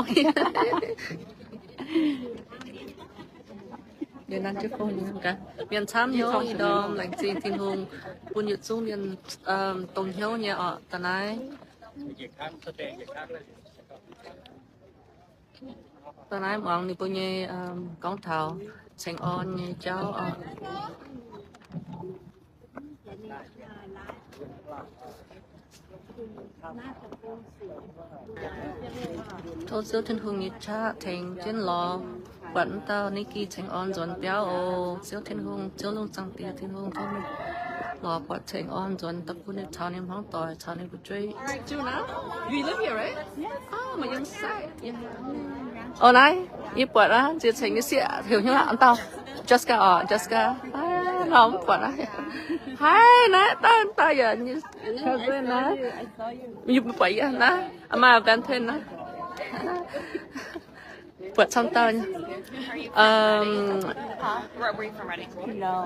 Mienh camv hnyouv ih ndorm, laengz zingh Tin-Hungh bun yietc zungv mienh dongh hnyouv nyei oc. Da'naaiv, da'naaiv muangx ninh mbuo nyei gorngv taux cengx orn nyei jauv oc. Tov Ziouv Tin-Hungh nyei qaqv tengx jienv lorz buatc naaiv dauh Nikki cengx orn nzuonx biauv oc. Ziouv Tin-Hungh, Ziouv Lungh Zaangc Diex Tin-Hungh, tov meih lorz buatc cengx orn nzuonx daaih bun ninh caux ninh hmuangv doic, caux ninh fu'jueiv. All right, Juna, you live here, right? Yes. Oh, my young side. Yeah. Oh, naaiv yie buatc aqv, nziex cengx nyei sieqv heuc hnyouv aqv, dauh Jessica oc, Jessica. Aa, nor mv buatc aqv. Haih, naaiv dauh, dauh yaac nyei cousin naaiv. Yie mv buatc yie naaiv, aa, maaih Valentine naaiv. Buatc camv dauh nyei. Um,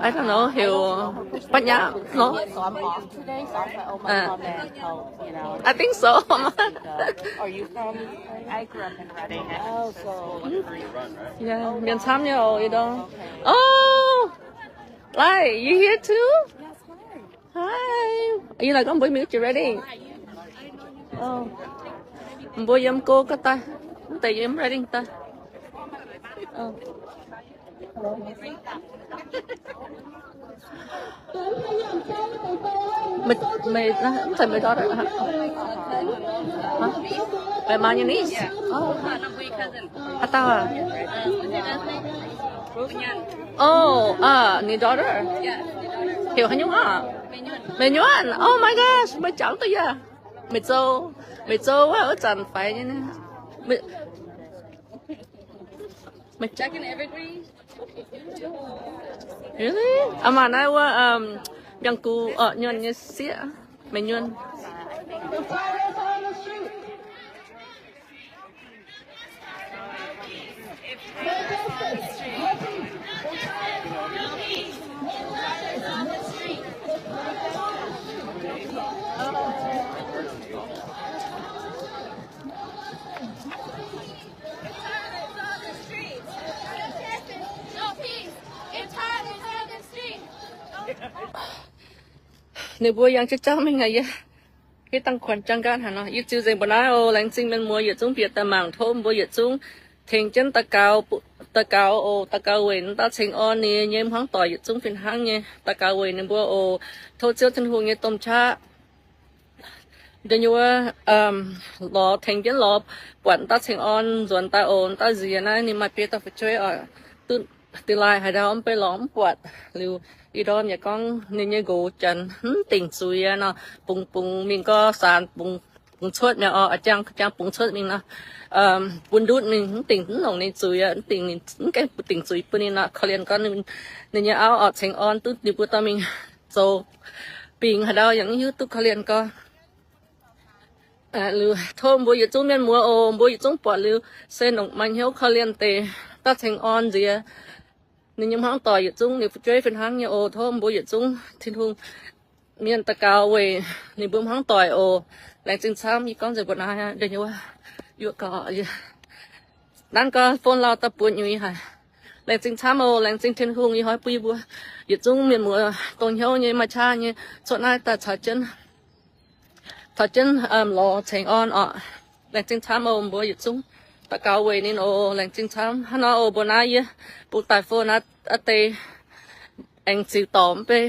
I don't know, heuc Banh Nham, no? Uh, I think so. Yeah, mienh camv nyei oc, you know. Oh, Lai, you here too? Hi. Yie naaic gorngv mbuo mingh jiex Reading. Mbuo yiem go ga'daaih, mv deix yiem Reading daaih. Meih, mv zeiz meih daughter haaix? Meih maa nyei niece? Haaix dauh aac? Oh, uh, ninh daughter. Heuc haaix nyungc aqv? Meih Nyuonh. Oh my gosh, meih jangx duqv yaac. Meih zoux, meih zoux wuov, wuov zanc faix nyei. Meih, meih jangx. Really? Aa, maaih naaiv wuov, um, Mbiangx Gux, uh, Nyuonh nyei sieqv. Meih Nyuonh. Ninh mbuo yangh jauv jauv mingh aqv. Yie hitv dangh kuonx jangx nqaatv haic nor, yie ziux nzengc mbuo naaiv oc. Laengz zingh mienh muoz yietc zungv bieqc daaih mangc, tov mbuo yietc zungv tengx jienv daux gaux, daux gaux oc, daux gaux weic da'gaux cengx orn ninh nyei hmuangv doic yietc zungv fih hnangv nyei daux gaux weic ninh mbuo oc. Tov Ziouv Tin-Hungh nyei domh qaqv da'nyeic wuov, um, lorz tengx jienv lorz buatc da'gaux cengx orn nzuonx daaih oc. Da'gaux nziex naaiv ninh maaih biei dauh fu'jueiv oc, duqv dingh laaih haaix ndau mv bei lorz mv buatc. Liuz ih ndorm yaac gorngv ninh nyei nqox janx mv dingc zuiz aqv nor, bungx, bungx mingh gorx saanx bungx, bungx cuotv mi'aqv oc. A'jang, a'jang bungx cuotv mingh nor, bun ndutv mingh, mv dingc, mv longc ninh zuiz aqv, mv dingc, mv gaengh dingc zuiz bun ninh nor. Korv-lienh gorngv ninh nyei auv oc, cengx orn duqv ninh mbuo dorh mingh zoux bingx haaix ndau yaac mv hiuv duqv. Korv-lienh gorngv Liuz tov mbuo yietc zungv mienh muoz oc, mbuo yietc zungv buatc liuz se longc maaih hnyouv korv-lienh deix dauh ceng orn nziex ninh nyei hmuangv doic yietc zungv, ninh fu'jueiv fih hnangv nyei oc. Tov mbuo yietc zungv Tin-Hungh mienh daux gaux weic ninh mbuo hmuangv doic oc. Laengz zingh camv. Yie gorngv nzengc mbuo naaiv, yuoqc gau, nanv gau phone lauh daaih buatc nyei haic. Laengz zingh camv oc. Laengz zingh Tin-Hungh ih hnoi bun yie mbuo yietc zungv mienh muoz dongh hnyouv nyei maaih qaqv nyei cuotv naaiv daaih caux jienv, caux jienv lorz ceng orn oc. Laengz zingh camv oc. Mbuo yietc zungv daux gaux weic ninh oc. Laengz zingh camv. Hnangv nor oc, mbuo naaiv yie bungx daaih phone naaiv deix aengx ziux dorngx mv bei.